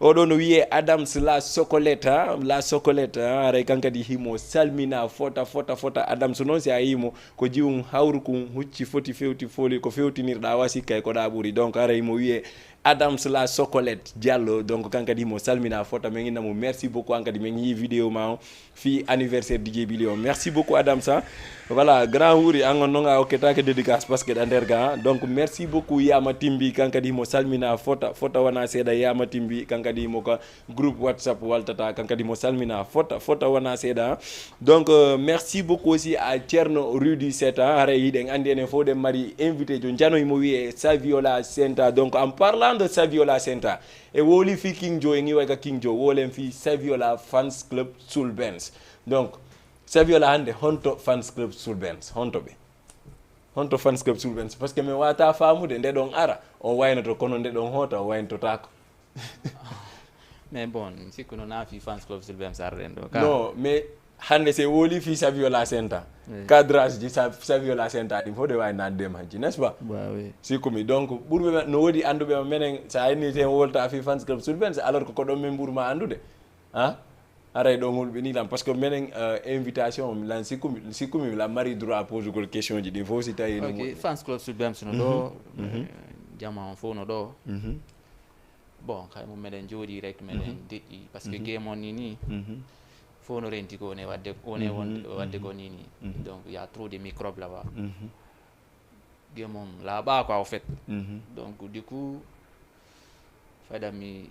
Oɗo no wiyee Adams La Chocolate, ha. La Chocolate, ha. Haray kan kadi himo salmina fota, fota, fota. Adams noon si a yii mo, ko jiwum hawru kun hucci foti fewti foli, ko fewtinirɗa wa sikkay ko ɗa ɓuri. Donc haray himo wiyee Adams La Chocolate Diallo. Donc kan kadi himo salmina fota, men inna mo merci beaucoup. An kadi men yii vidéo ma o fii anniversaire D J Billy o. Merci beaucoup Adams, ha. Voilà, grand Wuri, an on noon a okketake dédicace parce que ɗa nder ga, ha. Donc merci beaucoup Yama Timbi, kan kadi himo salmina fota, fota wona seeɗa. Yama Timbi kan kadi himo ka groupe WhatsApp Waltata, kan kadi himo salmina fota, fota wona seeɗa, ha. Donc, euh, merci beaucoup aussi à Thierno Rudy Seta. Haray hiɗen anndi enen fof ɗen mari invité jo jano, himo wiyee Saviola Senta. Donc en parlant de Saviola Senta, e woli fii King Joe, en iway ka King Joe, wolen fii Saviola Fans Club Soul Bands. Donc Saviola, hannde honto Fans Club Soul Bands, honto ɓe? Honto Fans Club Soul Bands? Parce que mi wata faamude nde ɗon ara on waynoto, kono nde ɗon hoota on waynototaako. Mais bon, mi sikku no naafi Fans Club Soul Bands arɗen ɗo ka. Non, mais hannde se woli fii Saviola Senta, cadrage ji Sa- Saviola Senta ɗin fof ɗe wawi naatde e majji, n'est-ce pas? Bah oui. Sikkumi. Donc ɓurɓe men, no woodi annduɓe ma menen, sa inni ten wolta fii Fans Club Soul Bands, alors que ko ɗon min ɓurma anndude. Ha? Haray ɗon hulɓini lan, parce que menen, euh, invitation lan sikkumi, sikkumi lan mari droit posugol question ji ɗin fof si tawi no Ok, moƴƴi. Fans Club Soul Bands no ɗo, euh, jama on fof no ɗo. Bon, kay mo meɗen jooɗi rek, meɗen deƴƴi, parce que game on ni ni, fof no renti ko woni wadde, woni wonde wadde ko ni ni. Donc il y a trop de microbes là-bas. Game on laaɓa quoi, au fait. Donc du coup, fayda mi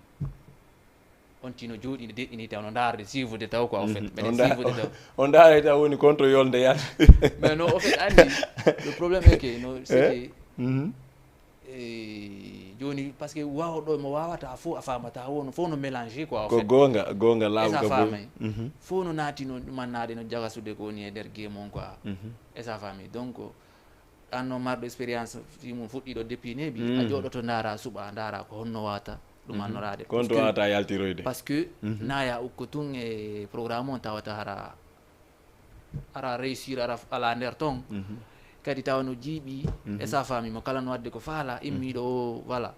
on tino jooɗi deƴƴini taw no ndaarde, suivre taw quoi, au fait. Meɗen suivre taw. On ndaara taw woni contre yolde yata. Mais non, au fait, anndi, le problème est que no, c'est que, eh, jooni, parce que waawɗo mo waawata fof a faamata, wono fof no mélangé quoi, au Ko fait. Goonga, goonga laamu Esa ka faamay. Mhm. Fof no naati no ɗumannaade, no jagasude ko woni e nder game on quoi. Esa faami. Donc an no marɗo expérience, fii mum fuɗɗiiɗo depuis neebi, a Mhm. jooɗoto ndaara, suɓa ndaara ko honno waata ɗum annoraade. Kon to Parce que- wata yaltiroyde. Parce que naya ukko tun e programme on tawata hara, hara réussir, hara ala nder ton. Kadi tawa no jiiɓi, esa faami mo kala no wadde ko faala, immiiɗo o, voilà.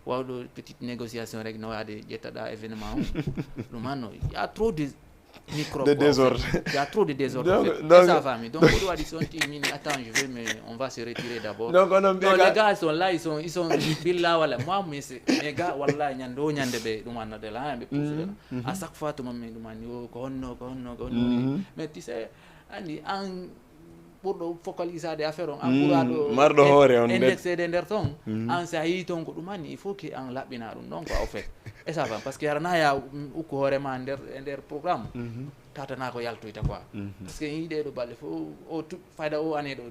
Wawɗo petite négociation rek no waade ƴettaɗa événement o. Ɗum anno, il y a trop de microbes, De quoi, en fait. désordre. Il y a trop de désordre, Donc- en fait. donc- Esa faami. Donc, on doit dire, on dit, mini, attends, je vais, mais on va se retirer d'abord. Donc, on a Non, bien les gars sont là, ils sont, ils sont, billah, voilà. Moi, mais c'est, mes gars, wallah, ñande o ñande ɓe ɗum annode la, hein, ɓe pousse la. À chaque fois, to mammi ɗum anni, oh, ko honno, ko honno, ko honno. Mais tu sais, anndi an ɓurɗo focalisade affaire on, an ɓuraɗo Marɗo hoore on, indexede nder ton, an si a yii ton ko ɗum anni, il faut que an laɓɓina ɗum ɗon quoi, au fait. Esa faami, parce que hara na ya ukku hoore ma nder, e nder programme, tawata na ko yaltoyta quoi. Parce que en yii ɗeɗo balɗe fof, o tout, fayda o année ɗo,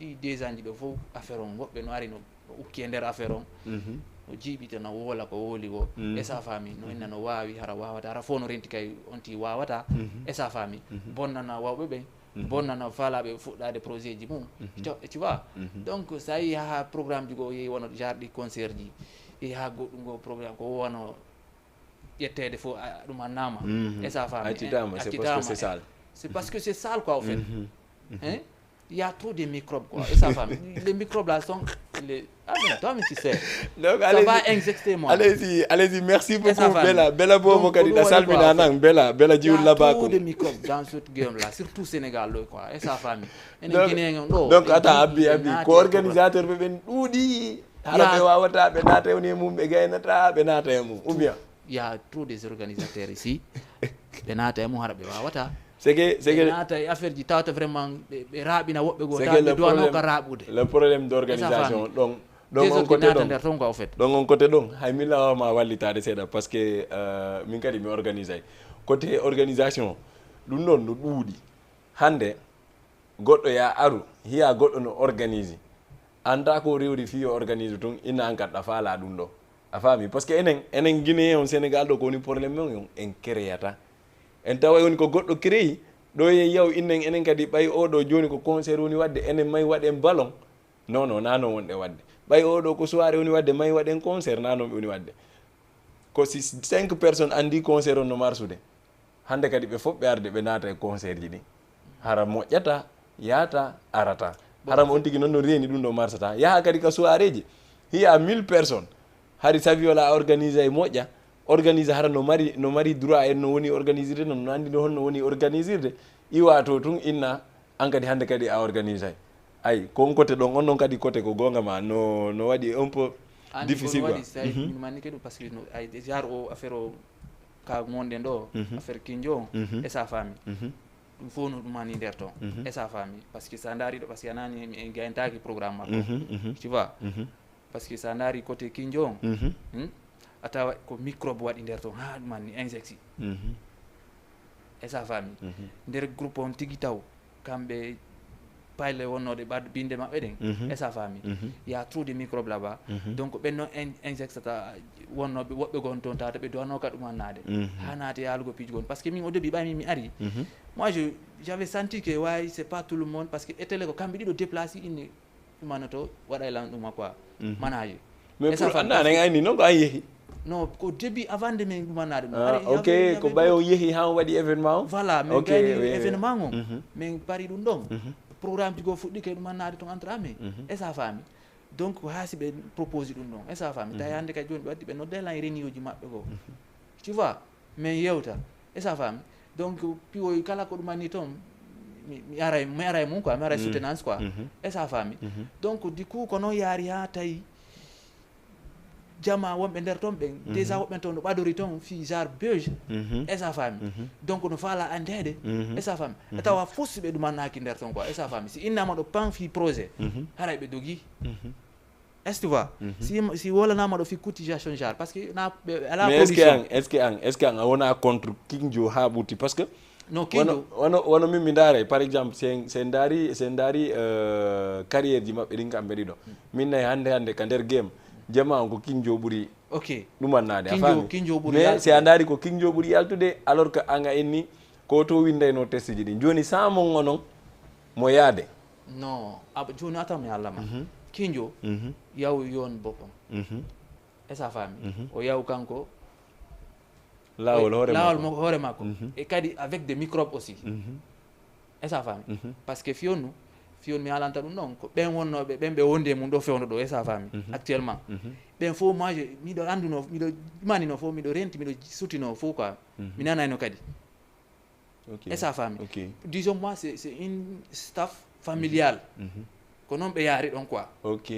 ɗi deux ans ji ɗo fof, affaire on, woɓɓe no ari no, no ukki e nder affaire on. No jiiɓita, no woola ko wooli ko. Esa faami, no inna no waawi, hara waawata, hara fof no renti kay on ti waawata. Esa faami, bonnana wawɓe ɓen, bonnana faalaɓe fuɗɗaade projet ji mum. Tu- tu vois. Donc, so a yii haa programme ji goo yehi wano genre ɗi concert ji, yehi haa goɗɗum goo programme ko wano ƴetteede fof, a- ɗum annama. Mhm. Est-ce que a faami? Accitaama, c'est parce que c'est sale. C'est parce que c'est sale, quoi, au fait. Hein? Il y a trop de microbes, quoi. Est-ce que a faami? Les microbes là sont les ah, mais toi, mais tu sais. Donc, Ça va injecter, moi. Allez-y, allez-y, merci beaucoup. Essa Fami. Bela, bela bobo Donc, kadi ko da ɗum woni salmina quoi, nan, bela, bela jiwul Il y a labako. Trop de microbes dans ce game-là, surtout Sénégal, là, quoi. Est-ce que a faami? Enen Donc, Guinéen on ɗo, donc ɓe ata jogii, abbi ɓe abbi naati ko e organisateur ɓe ɓen ɗuuɗi hara Ya. Ɓe wawata ɓe naata e woni e mum, ɓe gaynata, ɓe naata e mum, ou bien? Il y a trop des organisateurs ici. Ɓe naata e mum, hara ɓe wawata. C'est que c'est Ɓe que naata e affaire ji tawata vraiment ɓe ɓe raaɓina woɓɓe goo, C'est tawa que ɓe le duwano problème- ka raaɓude. Le problème Essa d'organisation Fami. ɗon ɗon on Désordre côté naata ɗon nder ton quoi, au fait. Ɗon on côté ɗon hay mi lawama wallitaade seeɗa, parce que euh, min kadi mi organisay côté organisation. Ɗum ɗon no ɗuuɗi hannde. Goɗɗo ya aru hiya goɗɗo no organise, anta ko rewri fi yo organise tun, inna an kadi ɗa faala ɗum ɗo. A faami? Parce que enen enen Guinéen on Sénégal ɗo ko woni problème men on, en créata. En tawa woni ko goɗɗo créi ɗo ye yaw innen enen kadi, ɓay oɗo joni ko concert woni wadde, enen may waɗen ballon. Non non, na non wonɗe wadde. Ɓay oɗo ko soirée woni wadde, may waɗen concert, na non ɓe woni wadde. Ko si cinq personnes andi concert on no marsude, hannde kadi ɓe fof ɓe arde ɓe naata e concert ji ɗin. Hara moƴƴata, yaata, arata. Hara mo on tigi noon no reeni ɗum ɗo marsata. Yaha kadi ka soirée ji, hiya mille personnes. Hari Saviola organise e moƴƴa, organise hara no mari no mari droit en no woni organisirde, no no andi no honno woni organisirde. Iwa to tun inna an kadi hannde kadi a organisay. Ay, kon côté ɗon, on ɗon kadi côté ko goonga ma, no no waɗi un peu An difficile ko quoi. Waɗi say ɗum manni kadi parce que no ay genre o affaire o ka gonɗen ɗo, affaire kinjo o, esa faami. Ɗum fof no ɗum hani nder ton, esa faami, parce que sa ndaari ɗo, parce que a nani en gayntaki programme makko, tu vois. Parce que sa ndaari côté kinjo on, hmm, a tawa ko microbe waɗi nder ton, ha ɗum anni insecte. Esa faami. Nder groupe on tigi taw kamɓe payle wonnooɗe ɓad binde maɓɓe ɗen, esa faami. Il y a trop de microbes là-bas. Donc ɓen noon in- insecte ta wonnooɓe woɓɓe gon toon tawata ɓe duwano ka ɗum annaade, ha naati yaalugo piiji gon, parce que min au début ɓay min mi ari, moi je j'avais senti que way c'est pas tout le monde, parce que e télé ko kamɓe ɗiɗo déplacé inni ɗumanoto waɗa e lan ɗuma quoi. Manage. Mais Esa pour fan anna anen ayni noon ko an yehi. Non, ko début avant de min ɗumannade ɗum. Ah, ok, ko ɓay on yehi ha on waɗi événement on. Voilà, min Ok, gayni oui, oui. Événement on. Mhm. Min pari ɗum ɗon. Programme ji goo fuɗɗi kay ɗumannade ton entre amen. Esa faami. Donc ha si ɓe propose ɗum ɗon, esa faami. Tawi hannde kay jooni ɓe waddi ɓe nodde lan réunion ji maɓɓe goo. Tu vois? Min yewta, esa faami. Donc piwoy kala ko ɗum anni toon, mi mi aray mi aray mum quoi, mi aray soutenance quoi. Esa faami. Donc du coup ko noon yaari ha tawi jama wonɓe nder toon ɓen, déjà woɓɓe toon no ɓadori toon fi genre buzz. Esa faami. Donc no faala andeede. Esa faami. E tawa fof si ɓe ɗumannaki nder toon quoi, esa faami. Si innama ɗo pan fi projet, haray ɓe dogi. Est-ce que tu vois? Si si wolanama ɗo fi cotisation genre, parce que na ɓe ala Mais est-ce que condition. An est-ce que an est-ce que an a wona contre kinjo ha ɓurti, parce que No wano kinjo. Wano wano min mi ndaara par exemple, sen sen ndaari sen ndaari euh, carrière ji maɓɓe ɗin kamɓe ɗiɗo, min nayi hannde hannde ka nder game jama on ko kinjo ɓuri Ok. Ɗumannade a Kinjo- faami. kinjo ɓuri Mais yaltude. Si a ndaari ko kinjo ɓuri yaltude, alors que an a inni ko to winndayno test ji ɗin, jooni samon onon mo yaade. Non, aba jooni atam mi allama. Kinjo yaw yon boppam. Esa faami. O yaw kanko Laawol hoore laawol makko. Mo hoore makko. E kadi avec des microbes aussi. Esa faami. Parce que fiyonnu fiyon mi haalanta ɗum ɗon ko ɓen wonnooɓe ɓen ɓe wondi e mum ɗo fewndo ɗo, esa faami. Actuellement ɓen fof moi je miɗo annduno miɗo manino fof miɗo renti miɗo sutino fof quoi. Mi nanayno kadi. Ok. Esa faami. Ok. Disons moi c'est c'est une staff familiale. Ko noon ɓe yaari ɗon quoi. Ok,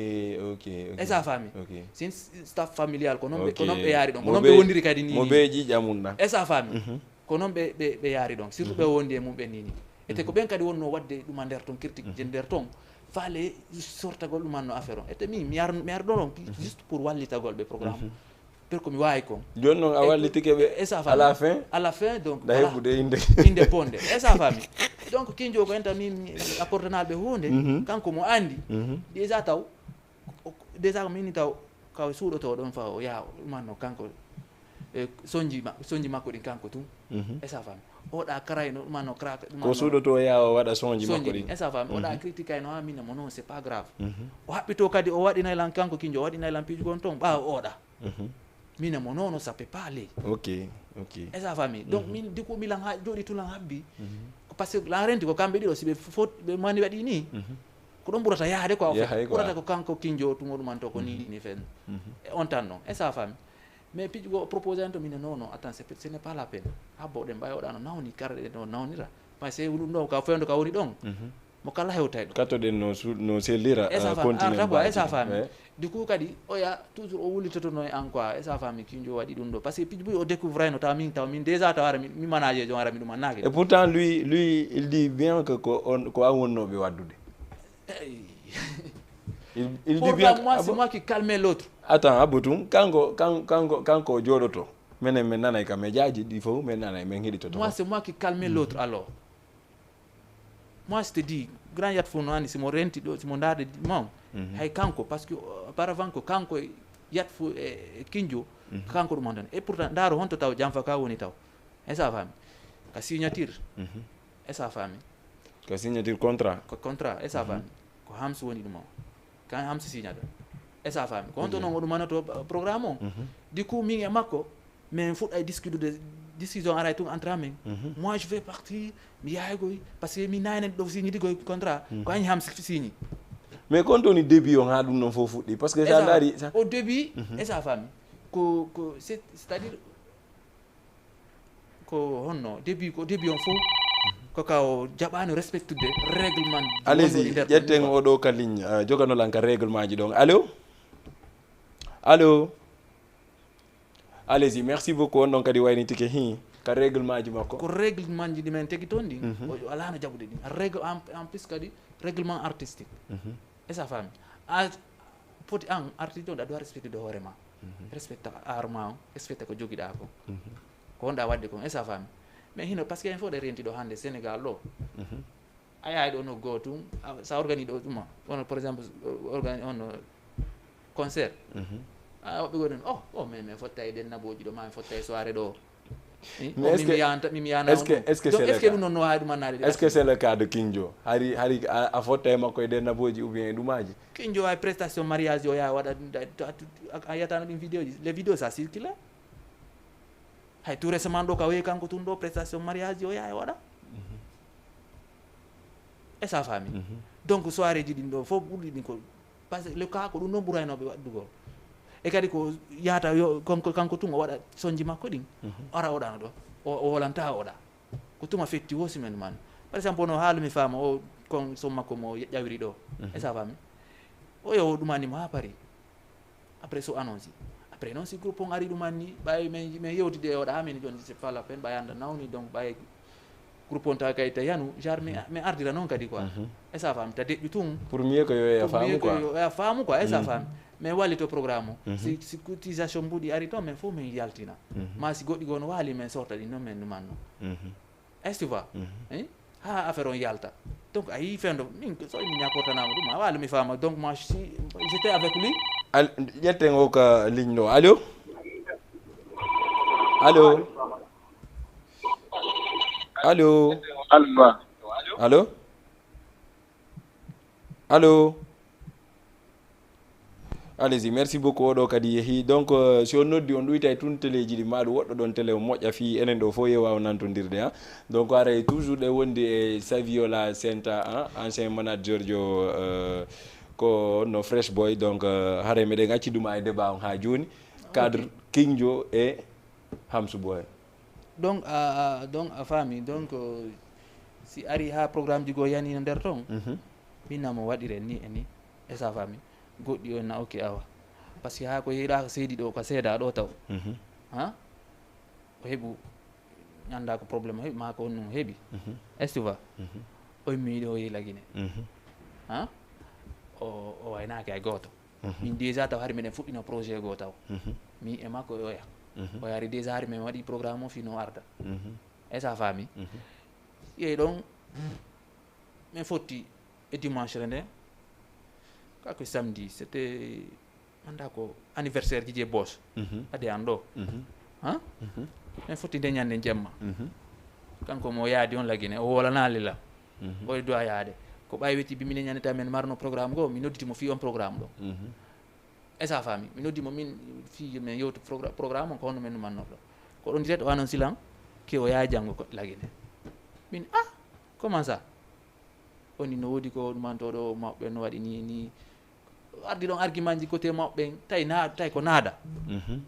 ok, ok. Esa faami. Ok. C'est une staff familiale, ko noon ɓe ko Ok. noon ɓe yaari ɗon ko Mo noon be- ɓe wondiri kadi ni mo ni. Be ƴiƴam mum ɗa. Esa faami. Ko noon ɓe ɓe ɓe yaari ɗon, surtout ɓe wondi e mum ɓe ni ni. Ete ko ɓen kadi wonno wadde ɗuma nder ton critique je nder ton faale sortagol ɗumanno affaire on. Ete min mi ar mi ar ɗon on juste pour wallitagol ɓe programme. Pour ko mi waawi kon. Jooni noon a E- wallitike ɓe Esa à la faami. Fin À la fin donc da voilà. Heɓude innde. Innde ponde, esa faami. Donc kinjo ko enta min mi apportanal ɓe hunde. Kanko mo andi déjà taw o- déjà ko min taw kaw suuɗoto ɗon fa o yaha ɗumanno kanko. E sonji ma- sonji makko ɗin kanko tun. Esa faami. Oɗa karayno ɗumanno kraka. Ko suuɗoto yaha o waɗa sonji makko Sonji ɗin. Ɗin esa faami. Oɗa critique ayno ha min mo non c'est pas grave. O haɓɓito kadi o waɗinay lan kanko kinjo o waɗinay lan pijugo on ton ɓawa oɗa. Mine mo nono, ça peut pas aller. Ok, ok. Est-ce que a faami? Donc min, du coup, mi lan ha jooɗi tun lan habbi. Ko parce que lan renti ko kamɓe ɗiɗo, si ɓe fot ɓe mani waɗi ni, ko ɗon ɓurata yahde quoi. Yahay quoi. Ɓurata ko kanko Kinjo tun o ɗumanto ko ni ni fen. E on tan non. Est-ce que a faami? Mais piiji go proposé an to mine, non non, attends, c'est- ce n'est pas la peine. Habbo ɗen ɓay oɗano nawni, karɗe ɗen o nawnira. Parce que ɗum ɗo ka fewndo ka woni ɗon, mo kala hewtay ɗum. Kattoɗen no su- no sellira. Est-ce que a euh, faami? Continent Arta quoi, mbaɗi. Est-ce que a faami? Ouais. Du coup kadi oya toujours o wullitotono e an quoi. Est-ce que a faami? Kinjo waɗi ɗum ɗo parce que piiji buy o découvre no taw min taw min déjà taw ara mi manage jo ara mi ɗum annaki. Et pourtant lui lui il dit bien que ko on ko an wonnooɓe waddude. Il, il dit bien Pourtant moi c'est moi qui calme l'autre. Attends, Abou Toum, kanko kan- kanko kanko o jooɗoto. Menen min nanay ka mejaaji ɗi fof, min nanay, min heɗitoto. Moi c'est moi qui calme l'autre alors. Moi je te dis, grand yat fof no andi simo renti ɗo simo ndaarde maw. Hay kanko parce que auparavant ko kanko yat fof e e Kinjo. Kanko ɗum on tan et pourtant ndaaro honto taw Janfa ka woni taw. Est-ce que a faami? Ka signature. Est-ce que a faami? Ka signature contrat. Ko contrat, est-ce que a faami? Ko Hams woni ɗum o. Kan Hams signata. Est-ce que a faami? Ko honto noon o ɗumanoto programme o. Du coup min e makko min fuɗɗay discutude, décision aray tun entre amen. Moi je vais partir, mi yahay goy parce que mi naynen ɗo signidigoy contrat. Ko hañ Hams signi. Mais kon toni début on haa ɗum noon fof fuɗɗi parce que sa ndaari. Au début, est-ce que a faami? Ko ko c'est c'est-à-dire ko honno début ko début on fof ko ka o jaɓaano respectude règlement. Allez-y, ƴetten oɗo ka ligne, euh, joganolan ka règlement ji ɗon. Allo? Allo? Allez-y, merci beaucoup. On ɗon kadi waynitike hi ka règlement ji makko. Ko règlement ji ɗi men tegi toon ɗin, o alaano jaɓude ɗin règle en, en plus kadi règlement artistique. Est-ce que a faami? A foti an artiste on, a doit respectude hoore ma. Respecta art ma on, respecta ko jogiɗa ko. Ko honɗa waɗde kon, est-ce que a faami? Mais hino parce que en fof ɗe renti ɗo hannde Sénégal ɗo. A yahay ɗo no goo tun, sa organise ɗo ɗuma on par exemple, organise on concert. A woɓɓe goo ɗon, oh oh mais min fotta e ɗen nabooji ɗo ma min fotta e soirée ɗo. Mais est-ce que, est-ce que c'est le cas? Ɗum ɗon no waawi ɗum annaade. Est-ce que c'est le cas de Kinjo? Hari hari a fotta e makko e ɗen nabooji ou bien e ɗumaji? Kinjo ay prestation mariage o yaha waɗa a yiyatano ɗin vidéo ji, les vidéos ça circule. Hay tout récemment ɗo ka weyi kanko tun ɗo prestation mariage o yaha e waɗa. Est-ce que a faami? Donc soirée ji ɗin ɗo fof ɓurɗi ɗin ko parce que le cas ko ɗum ɗon ɓuraynoɓe waɗdugol. E kadi ko yahata yo kanko kanko tun o waɗa sonji makko ɗin. Ara oɗano ɗo o wolanta oɗa. Ko tuma fetti wo semaine man. Par exemple ono haalumi faama o kon son makko mo ƴawiri ɗo. Est-ce que a faami? O yo ɗumanimo ha Paris. Après so annonce après noon si groupe on ari ɗum anni ɓay min min yewtide e oɗa amin joni c'est pas la peine ɓay anda nawni donc ɓay groupe on tawa kay ta yanu genre mi mi ardira noon kadi quoi. Est-ce que a faami ta deƴƴu tun? Pour mieux que yo ya faamu quoi. Yo ya faamu quoi, est-ce que a faami? Min wallito programme o si si cotisation mbuɗi ari toon min fof min yaltina. Ma si goɗɗi goo no waali min sorta ɗi noon min ɗumanno. Est-ce que tu vois? Hein? Ha affaire on yalta. Donc a yii fendo min so mi ñakortanama ɗum a waali mi faama donc moi si j'étais avec lui. Ƴetten o ka ligne ɗo. Allo? Allo? Allo? Allo? Allo? Allez-y, merci beaucoup. Oɗo kadi yeehi. Donc euh, si on noddi on ɗuyta e tun teleji ɗi maɗum woɗɗo ɗon télé o moƴƴa fii enen ɗo fof yewaw nantodirde ha. Donc haray toujours ɗe wondi e Saviola Senta, hein, ancien manager jo euh, ko no Fresh Boy. Donc euh, haray meɗen acci ɗuma e débat on ha joni. Cadre Kingjo e Hamsu Boy. Donc a donc a faami donc si ari ha programme ji goo yanino nder toon. Min namo waɗiren ni e ni. Est-ce que a faami? Goɗɗi on na ok awa parce que ha ko yeɗaka seedi ɗo ka seeda ɗo taw. Ha o heɓu ñanda ko problème o heɓi ma ko on ɗum heɓi. Est-ce que tu vois? O immi ɗo o yehi Lagine. Ha o o waynaki hay gooto. Min déjà taw hari meɗen fuɗɗino projet goo taw. Min e makko e oya. O yari déjà hari min waɗi programme o fino arda. Est-ce que a faami? Yehi ɗon min fotti e dimanche re nde ka ko samedi c'était anda ko anniversaire ji je boche. Ade an ɗo. Ha min fotti nde ñande jemma. Kanko mo yaadi on Lagine o wolanaali la. Oɗo doit yaade ko ɓay wetti bi minen ñande taw min marno programme goo mi nodditi mo fii on programme ɗo. Est-ce que a faami? Mi noddi mo, min fii men yewtu progra-, programme on, ko honno men numannorɗo. Ko ɗon direct o annonce lan ke o yaha janngo ko Lagine. Min, ah, comment ça? O ni no woodi ko ɗumantoɗo maɓɓe no waɗi ni, ni. Ardi ɗon argument ji côté maɓɓe, tawi na, tawi ko naada. Mhm.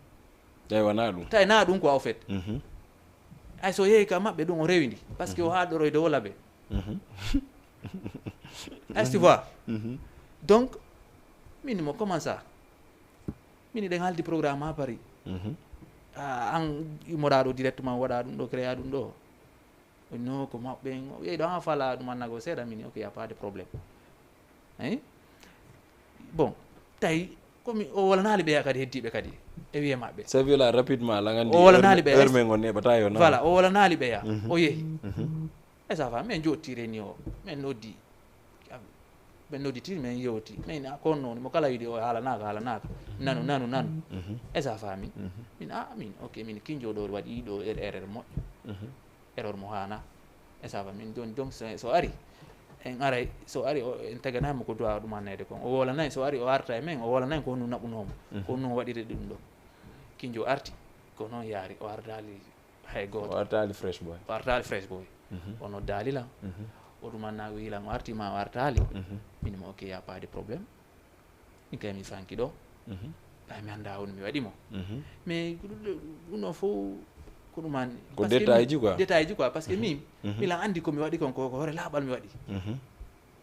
Tawi wona ɗum. Tawi na ɗum quoi, au fait. Mhm. Ay, so yehi ka maɓɓe ɗum o rewindi. Parce que o Mhm. haɗoroyde o labe. Mhm. Est-ce que tu vois? Mhm. Donc, min mo comment ça? Min ɗen haldi programme à Paris. Mhm. Ah, an immoɗa ɗo directement waɗa ɗum ɗo, créa ɗum ɗo. No ko maɓɓe en, o yehi ɗo an fala ɗum annago seeɗa min, ok, y a pas de problème. Hein? Bon, tawi komi o wolanaali ɓeya kadi heddiiɓe kadi e wiye maɓɓe. Saviola rapidement la ngandi. O wolanaali ɓe heure men on neɓata yo na. Voilà, o wolanaali ɓeya. Mhm. O yehi. Mhm. E ça va, min jottire ni o, min noddi. Min nodditiri, min yewti. Min a kon noon, mo kala wiɗi o haalanaaka, haalanaaka. Nanu, nanu, nanu. Mhm. E ça va min. Mhm. Min, ah, min, ok, min kinjo ɗo waɗi ɗo er-, erreur moƴƴo. Mhm. Erreur mo haana. E ça va min, donc, donc, so, so ari, en aray, so ari, o, en taganay mo ko duwa ɗum annede kon. O wolanay, so ari, o arta e men, o wolanay ko honno naɓunoo mo. Mhm. Ko honno waɗiri ɗum ɗo. Kinjo arti, ko noon yaari, o ardaali hay gooto. O artaali Fresh Boy. O artaali Fresh Boy. Mhm. O noddaali lan. Mhm. O ɗum annaa o yilan, o arti ma o artaali. Mhm. Min mo, ok, y a pas de problème. Min kay mi fanki ɗo. Mhm. Ay, mi annda on mi waɗi mo. Mhm. Mais ko ɗum ɗo, ɗum ɗo fof ko ɗum an-, Ko parce que détail mi, ji quoi. Détail ji quoi, parce que Mhm. min, Mhm. mi lan anndi ko mi waɗi kon ko, ko hoore laaɓal mi waɗi. Mhm.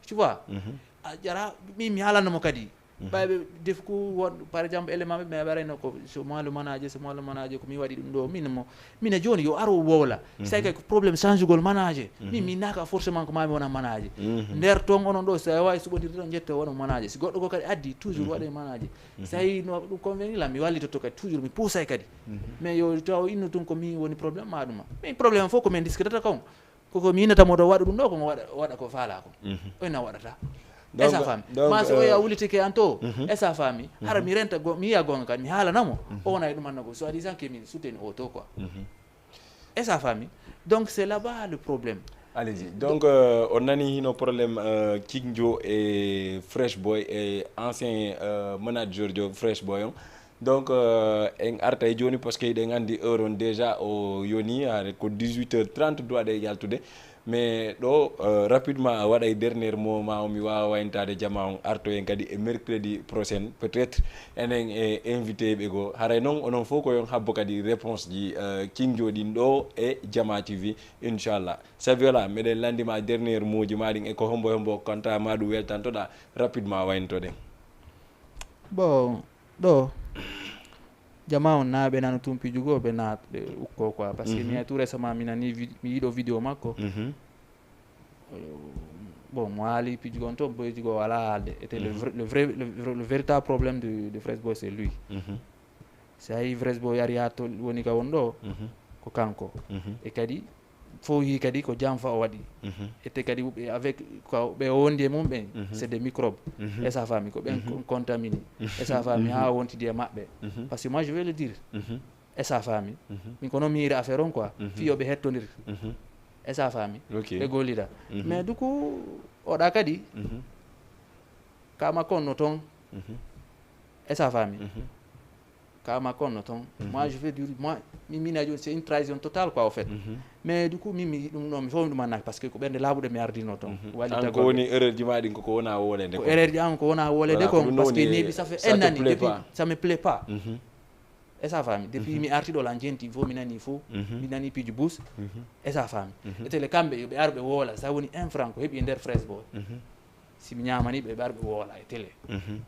Tu vois? Mhm. A jara, min mi haalano mo kadi. Mhm. Ɓayɓe defu ko won, par exemple, élément ɓe mi waɗayno ko, c'est moi le manager, c'est moi le manager, ko mi waɗi ɗum ɗo. Min mo, min e jooni yo aro wowla. Mhm. Say kay ko problème change gol manager. Min Mhm. mi naka forcément ko ma mi wona manager. Mhm. Nder ton onon ɗo, so a wawi suɓodirde ɗon jetta wona manager. Si goɗɗo ko kadi addi, toujours Mhm. waɗe manager. Mhm. Sa yi no ɗum conveni la, mi wallitoto kadi, toujours mi puusay kadi. Mhm. Mais yo taw inno tun ko min woni problème ma ɗuma. Mais problème fof ko min discutata kon. Koko mi innata mo to waɗa ɗum ɗo, ko waɗa, waɗa ko faala ko. Mhm. O ina waɗata. Donc, Est-ce que a faami? Donc, Ma so o euh, ya wulitike an to, Mhm. est-ce que a faami? Hara Mhm. mi renta go-, mi yiya gonga kan, mi haalana mo. Mhm. O wona e ɗum anna ko, soi-disant que mi soutenu o to quoi. Mhm. Est-ce que a faami? Donc, c'est là-bas le problème. Allez-y. Donc, euh, on nani hino problème, euh, King Joe et Fresh Boy et ancien, euh, manager Joe Fresh Boy on. Donc, euh, en arta e jooni, parce que eɗen anndi heure on déjà o yoni, are ko dix-huit heures trente duwaɗe e yaltude. Mais ɗo, euh, rapidement a waɗay dernier mot ma o, mi waawa wayntade jama on arto en kadi e mercredi prochain, peut-être enen e invité ɓe goo. Haray noon onon fof ko yon habbo kadi réponse ji, euh, King Joe ɗin ɗo e Jama T V, inchallah. Saviola, meɗen lanndi ma dernier mot ji ma ɗin e ko hombo hombo kanta ma ɗum weltantoɗa rapidement wayntoɗen. Bon, ɗo, jama on na ɓe nano tun pijugo, ɓe na ɓe ukko quoi. Parce que Mhm. mi a tout récemment mi nani vid-, mi yiɗo vidéo makko. Mhm. Euh, bon, mo haali pijugo on to, boyjugo wala haalde. Ete le Mhm. vrai, le vrai, le vrai, le véritable problème de, de Fresh Boy, c'est lui. Mhm. Si a yi Fresh Boy ari ha to woni ka won ɗo, Mhm. ko kanko. Mhm. E kadi, fof yi kadi ko janfa o waɗi. Mhm. Ete kadi ɓe avec ko ɓe wondi e mum ɓen, Mhm. c'est des microbes. Mhm. Est-ce que a faami? Ko ɓen Mhm. kon-, contaminés. Mhm. Est-ce que a faami? Mhm. Ha wontidi e maɓɓe. Mhm. Parce que moi, je vais le dire. Mhm. Est-ce que a faami? Mhm. Min ko non mi yiiri affaire on quoi. Mhm. Fii yo ɓe hettondir. Mhm. Est-ce que a faami? Ok. Ɓe gollida. Mhm. Mais du coup, oɗa kadi, Mhm. kama kon no ton. Mhm. Est-ce que a faami? Mhm. Kama kon no ton. Mhm. Moi, je vais dire, moi, mi, mina jooni, c'est une trahison totale quoi, au fait. Mhm. Mais du coup, min, mi, ɗum ɗo, mi fof mi ɗum annaki, parce que ko ɓernde laaɓuɗe mi ardino ton. Mhm. Wallita An ko golle. Woni erreur ji ma ɗin ko, ko wona wolede Ko kon. Erreur ji an ko wona wolede Voilà, ko kon, ɗum ɗo parce que woni, ni mi, ça fait ça un te an ni, plaît depuis, pas. Ça me plaît pas. Mhm. Est-ce que a faami? Depuis Mhm. mi arti ɗo lan jenti fof, mi nani fof, Mhm. mi nani piiji bus. Mhm. Est-ce que a faami? Mhm. E tele kamɓe, yo ɓe ar ɓe woola, sa woni un franc ko heɓi e nder Fresh Boy. Mhm. Si mi ñaamani ɓe, ɓe ar ɓe woola e tele. Mhm.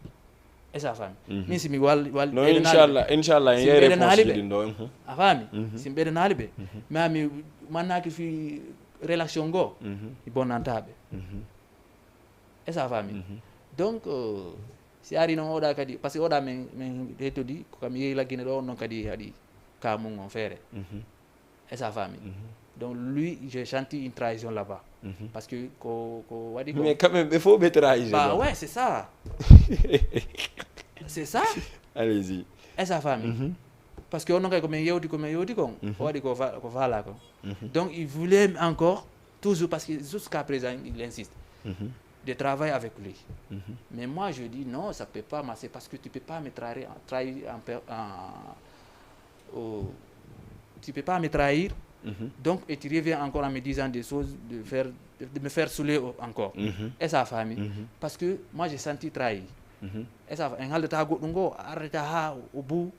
Est-ce que a faami? Mhm. Min si mi wal-, wal-, No, ɓeydanali ɓe. Inchallah, inchallah, en Si mi yeere ɓeydanali poste ɓe. Ɗin ɗo. Mhm. A faami? Mhm. Si mi ɓeydanali ɓe. Mhm. Ma mi mannaki fi relation go, Mhm. mi bonnanta ɓe. Mhm. Est-ce que a faami? Mhm. Donc, euh, si ari noon oɗa kadi, parce que oɗa men, men hettodi, ko kam yehi Lagine ɗo, on noon kadi haɗi ka mum on feere. Mhm. Est-ce que a faami? Mhm. Donc, lui, j'ai senti une trahison là-bas. Mhm. Parce que ko, ko waɗi ko Mais quand même, ɓe fof ɓe trahison. Bah ouais, c'est ça. C'est ça. Allez-y. Est-ce que a faami? Mhm. Parce que on noon kay ko men yewti, ko men yewti kon, Mhm. o waɗi ko fa-, ko faala kon. Mhm. Donc, il voulait encore, toujours, parce que jusqu'à présent, il insiste. Mhm. Je travaille avec lui. Mais moi, je dis non, ça ne peut pas marcher parce que tu ne peux pas me trahir, trahir en, per- en- au- tu peux pas me trahir. Donc, et tu reviens encore en me disant des choses, de, faire, de me faire saouler encore. Et sa famille. Parce que moi, j'ai senti trahi. Et ça, en haalde ta goɗɗum ngo, arrêta ha au bout.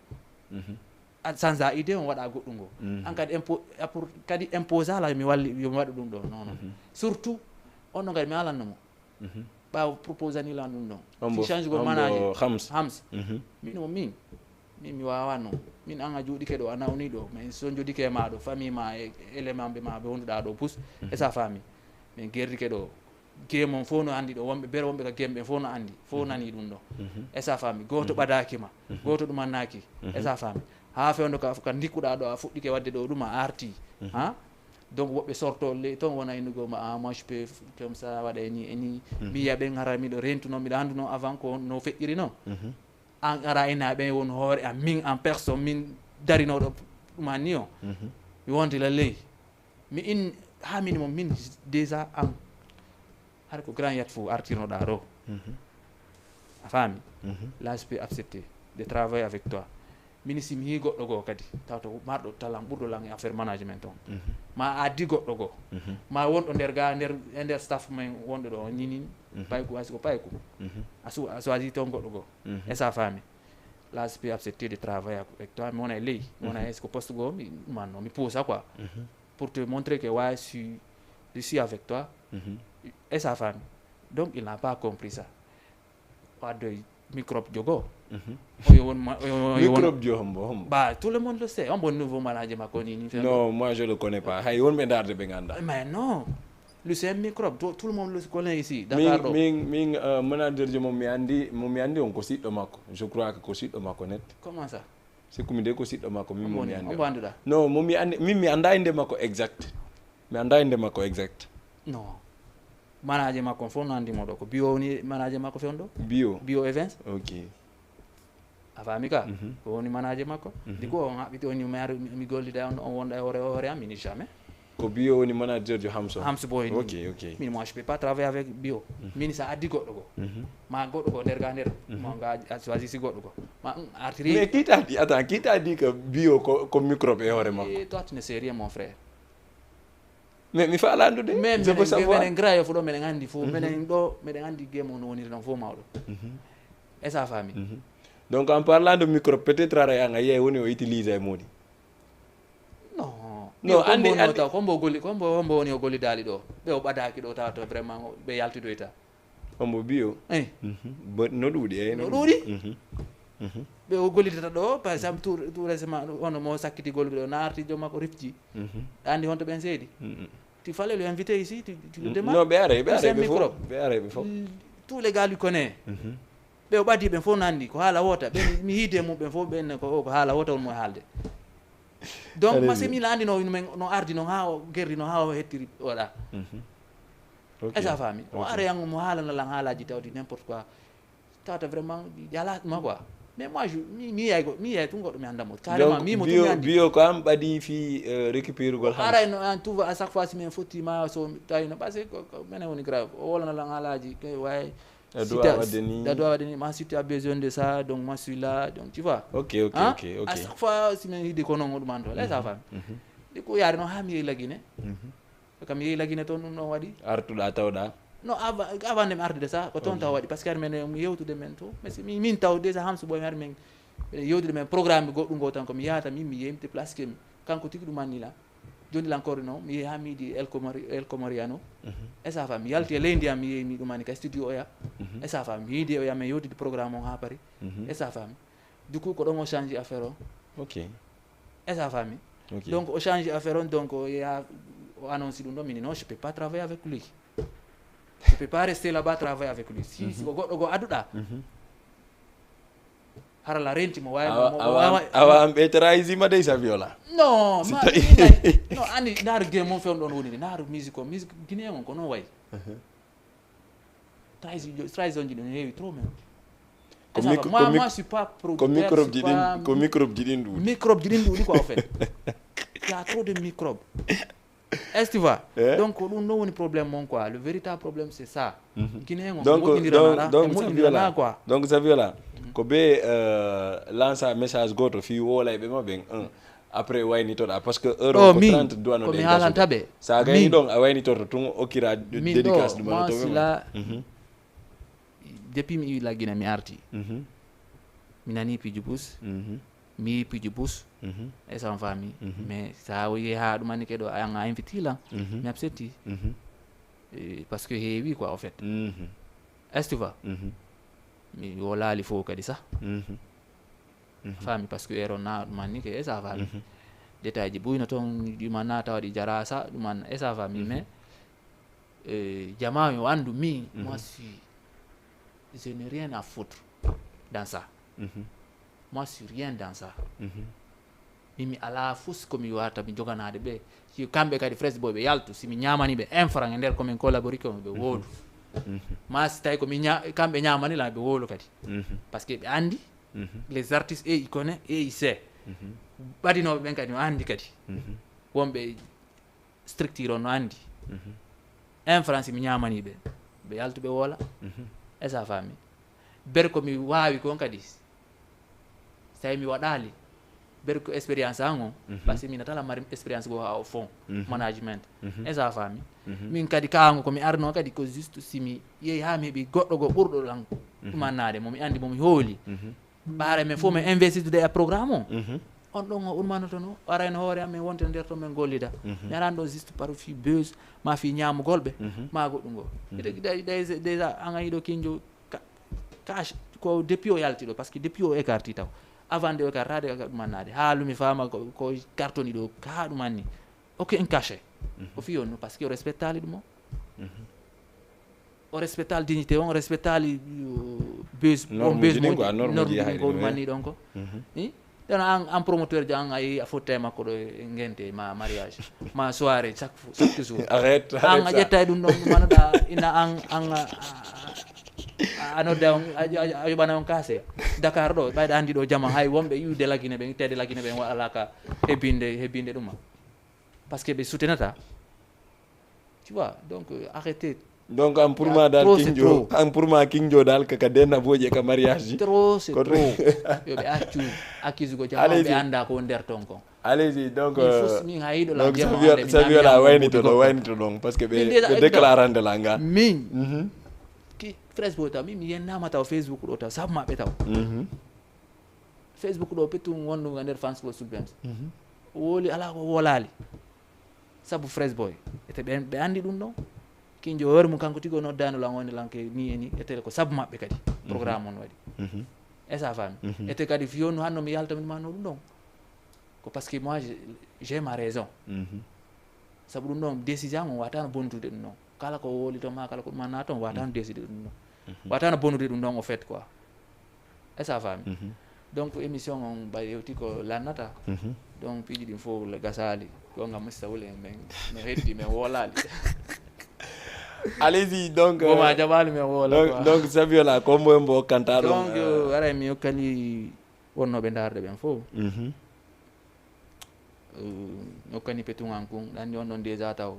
A change idée, on waɗa goɗɗum ngo. An kadi impo- pour kadi imposa la mi walli yo mi waɗu ɗum ɗo non non. Surtout on ɗo kadi mi alanno mo. Ɓaawo proposani lan ɗum ɗon. Si change go manager. Hams. Hams. Min o min. Min mi wawa non. Min an a juuɗike ɗo a nawni ɗo mais so jodike ma ɗo famille ma e élément ɓe ma ɓe wonduɗa ɗo pus. E sa famille. Min gerdike ɗo. Gemon fof no andi ɗo wonɓe bere wonɓe ka gem ɓen fof no andi fof nani ɗum ɗo. E sa famille goto ɓadaki ma. Goto ɗum annaki. E sa famille. Ha fewndo ka ka ndikkuɗa ɗo a fuɗɗike wadde ɗo ɗum a arti. Ha. Donc woɓɓe sorto ley toon wona innugo ma ah moi je peux comme ça waɗa e ni e ni. Mi yiya ɓen hara miɗo rentuno miɗo anduno avant ko no feƴƴiri no. An ara ina ɓen won hoore am min en personne min darinoɗo ɗuma ni o. Mi wontila ley mi in ha minimum min déjà an. Har ko grand yat fof artirnoɗa ɗo. A faami. Là je peux accepter de travailler avec toi. Mini si mi yii goɗɗo goo kadi taw to marɗo talan ɓurɗo lan e affaire management on. Ma a addi goɗɗo goo. Ma wonɗo nder ga nder e nder staff men wonɗo ɗo ñinin. Payku asi ko payku. A su- a choisi toon goɗɗo goo. E sa faami. Là je peux accepter de travailler avec toi mi wona e ley mi wona e ko poste goo mi ɗumanno mi puusa quoi. Pour te montrer que ouais, je suis, je suis avec toi. Et sa famille. Donc il n'a pas compris ça. Wadde microbe jogo. Oyo won ma- oyo- oyo won- Microbe jo hombo hombo. Bah, tout le monde le sait. On bon nouveau manager Makoni. Non, moi je le connais pas. Hay won ɓe darde ɓe ganda. Mais non. Lui c'est un microbe. Tout, tout le monde le connaît ici. Dakar ɗo. Min min euh, manager jo mo mi andi mo mi andi on ko siɗɗo makko. Je crois que ko siɗɗo makko net. Comment ça? Sikku mi de ko siɗɗo makko min mo mi andi. Omo annduɗa? Non, mo mi andi min mi anda inde makko exact. Mi anda inde makko exact. Non. Manager makko on fof no andi mo ɗo ko bio woni manager makko fewndo. Bio. Bio events. Ok. A faami ka? Ko woni manager makko. Di ko on haɓɓiti on mi ari mi gollida on on wonda e hoore hoore am mini jamais. Ko bio woni manager jo hamso. Hamso boy ni. Ok, ok. Min moi je peux pas travailler avec bio. Min sa addi goɗɗo go. Ma goɗɗo go nder ga nder. Mo ga a choisi si goɗɗo go. Ma artiri. Mais qui t'a dit attends qui t'a dit que bio ko ko microbe e hoore makko? Et toi tu ne sais rien mon frère. Mais mi fa landude. Mais minen gra yo fuɗo minen andi fof minen ɗo minen andi game on woniri noon fof mawɗo. E sa faami. Donc en parlant de microbe peut-être ara yanga yiyay woni o utilise e moni. Non. Non andi andi taw kombo golli kombo hombo woni o gollidaali ɗo ɓe o ɓadaaki ɗo tawa to vraiment ɓe yaltidoyta. Hombo bio. Eh. But no ɗuuɗi e no ɗuuɗi. Ɓe o gollidata ɗo par exemple tout tout récemment hono mo sakkiti gollude ɗo naarti joom makko rifji. Andi honto ɓen seedi. Ti fallait lui inviter ici ti ti le demande. Non ɓe aray ɓe aray ɓe fof ɓe aray ɓe fof. Tous les gars lui connaît. Ɓe o ɓadii ɓen fof nanndi ko haala woota ɓe mi hiide mum ɓen fof ɓen ko o ko haala woota won mo e haalde. Donc masi mi laandi no men no ardi noon haa o gerdi noon haa o hettiri oɗa. Est-ce que a faami o ara yango mo haalana lan haalaaji tawdi n'importe quoi. Tawata vraiment yala ɗuma quoi. Mais moi je mi mi yay go mi yay tun goɗɗo mi annda mo carrément mi mo tun mi anndi. Bio ko am ɓadi fi récupérugol haalis. Aray no an tout à chaque fois si min fotti ma so tawi no parce que menen woni grave o wolana lan haalaaji kay way. Dado a wadde ni ma si tu as besoin de ça donc moi je suis là donc tu vois. Ok ok ok ok. À chaque fois si min hidi ko non ɗum anto les enfants. Ɗi ko yaade noon haa mi yehi lagine. Kam yehi lagine toon ɗum ɗon waɗi. Artuɗa tawɗa. Non avant avant nde mi artude sa ko toon taw waɗi parce que ar men mi yewtude men to mais si min taw déjà hamsu ɓoy mi ar men. Mbiɗen yewtude men programme goɗɗum ngo tan ko mi yahata min mi yehi mi déplace ke mi kanko tigi ɗum anni la. Joni lan korino mi yehi ha mi yiɗi el comori el comoriano. E sa fami mi yalti e leydi am mi yehi mi ɗumani ka studio oya. E sa fami mi yiidi oya min yewtidi programme on ha paris. E sa fami du coup ko ɗon o change affaire o. Ok. E sa fami. Donc o change affaire on donc ya o annonce ɗum ɗo mini non je peux pas travailler avec lui. Je peux pas rester là-bas travailler avec lui si si ko goɗɗo goo adduɗa. Hara la renti mo wawi mo wawa awa am ɓe trahisi ma dey sa viola. Non ma non ani naaru game on fewn ɗon woniri naaru musique o musique guinéen on ko non wayi. Trahison ji ɗon heewi trop même. Ko micro moi moi suis pas producteur. Ko Microbe ji ɗin ko microbe ji ɗin ɗuuɗi. Microbe ji ɗin ɗuuɗi quoi en fait. Il y a trop de microbes. Est-ce que tu vois? Eh? Donc, ko ɗum ɗo woni problème mon, quoi. Le véritable problème, c'est ça. Guinéen on, Donc, moƴƴindirana donc, ɗa, donc, e ça moƴƴindirana, viola. Quoi. Donc, ça viola. Ko be euh, lança message goto fi wolay be ma ben un. Après wayni to da parce que euro Oh, ko min, trente douane ko de mi gaso. Haalanta ɓe. Sa gayni Min. Donc a wayni to to tun okira Min dédicace ɗo, du moi, manoto si be. Là, Mhm. Depuis mi iwi la Guinée, mi arti. Mhm. Mi nani piji bus, Mhm. mi yi piji bus, Mhm. e sans famille. Mhm. Mais ça, oui, ha ɗum anni ke ɗo, an a invité lan. Mhm. Mi accepti. Mhm. Eh, parce que heewi, quoi, en fait. Mhm. Est-ce que tu vois? Mhm. Mi wolaali fof kadi sax. Mhm. Mhm. Famille, parce que ero na ɗum anni ke, e ça famille. Mhm. Détail ji buyno toon, ɗum an na tawa ɗi jara sa, ɗum an, e ça famille. Mhm. Mais eh, jama yo anndu mi, Mhm. Moi, je suis, je n'ai rien à foutre dans ça. Mhm. Moi, je suis rien dans ça. Mhm. Min mi alaa fus ko mi wata mi joganaade ɓe. Si kamɓe kadi Fresh Boy ɓe yaltu, si mi ñaamani ɓe un franc e nder ko min collabori ko ɓe woodu. Mhm. Ma si tawi ko mi ña- kamɓe ñaamani lan ɓe woolu kadi. Mhm. Parce que ɓe anndi Mhm. les artistes et ils connaît et ils sait. Mhm. Ɓadinooɓe ɓen kadi no anndi kadi. Mhm. Wonɓe structure on no anndi. Mhm. Un franc si mi ñaamani ɓe, ɓe yaltu ɓe woola. Mhm. E ça famille. Ber ko mi waawi kon kadi. Tawi mi waɗaali. Ber ko expérience an on. Mhm. Parce que mi natala mari expérience go ha au fond. Mhm. Management. Mhm. E ça famille. Mhm. Min kadi kaango ko mi arno kadi ko juste si mi yehi ha mi heɓi goɗɗo go ɓurɗo lan. Ɗumannaade mo mi anndi mo mi hooli. Mhm. Ɓaare men fof mi investitude e programme o. Mhm. On ɗon o urmanotono, arayno hoore am, min wonte nder ton, min gollida. Mhm. Mi arani ɗon juste par fi buzz, ma fi ñaamugol ɓe, Mhm. ma goɗɗum goo. Mhm. Ite déjà, déjà, déjà an a yiɗo kinjo ka- cash, ko depuis o yalti ɗo, parce que depuis o écarti taw. Avant de o écartade, ka ɗum annade. Haalu mi faama ko, ko cartoni ɗo, ka ɗum anni. Ok, un cachet. Mhm. O fi on, parce que o respectali ɗum o. Mhm. O respectali dignité on, o respectali euh, buzz, Norme on buzz ji ɗin mo- quoi, norme norme ji ji ɗin haqqille, ko ɗum oui. anni ɗon ko. Mhm. Ɗen an, an promoteur ji an a yehi a fotte e makko ɗo e ngente ma mariage ma soirée chaque fo- chaque jour. Arrête, An arrête a ça. ƴetta e ɗum ɗon ɗum anoɗa ina an an a- a- a nodda on a- a- a yoɓana on kase. Dakar ɗo ɓayɗa anndi ɗo jama hay wonɓe iwde lagine ɓen ittede lagine ɓen waɗalaka hebbinde hebbinde ɗuma. Parce que ɓe soutenata. Tu vois, donc euh, arrêtez. Donc en pour moi dal Trop, c'est kinjo trop. En pour moi kinjo dal kaka denna boje ka mariage ji. Trop, c'est Ko- trop. Yo ɓe accu accuse ko jama Allez-y. Ɓe annda ko nder ton kon. Allez-y donc Min euh, fus min ha yiɗo la donc jema Saviola ande mi Saviola namdi wayni mo to ɗo goɗɗo. Wayni to ɗon parce que ɓe Min déjà ɓe évident. Déclarande la nga. Min Mhm. Ki Fresh Boy taw min mi yennama taw Facebook ɗo taw sabu maɓɓe taw. Mhm. Facebook ɗo pettum wonduga nder fans club Sulbens. Mhm. O woli ala ko wolali. Sabu Fresh Boy. Ete ɓe ɓe anndi ɗum ɗon. Kinjo heure mum kanko tigi o noddano lan wonde lan ke ni e ni. Ete ko sabu maɓɓe kadi. Programme on waɗi. Mhm. E ça famille. Mhm. Ete kadi fiyo no hanno mi yalta min manno ɗum ɗon. Ko parce que moi j'ai- j'ai ma raison. Mhm. Sabu ɗum ɗon décision on watano bonnude ɗum ɗon. Kala ko woli ton ma kala ko ɗum anna ton watano décider ɗum ɗon. Watano bonnude ɗum ɗon au fait quoi. E ça famille. Mhm. Donc émission on ɓay yewti ko lannata. Mhm. Donc piiji ɗin fof le gasali. Ko ngam mista wuli en men no heddi men wolali. Allez-y donc Boma euh, jaɓali men wola donc, quoi. Donc Saviola ko mbo mbo kanta ɗum Donc euh, aray mi yokkani wonnoɓe darde ɓen fof. Mhm. Yokkani petugan kun ɗanni on ɗon déjà taw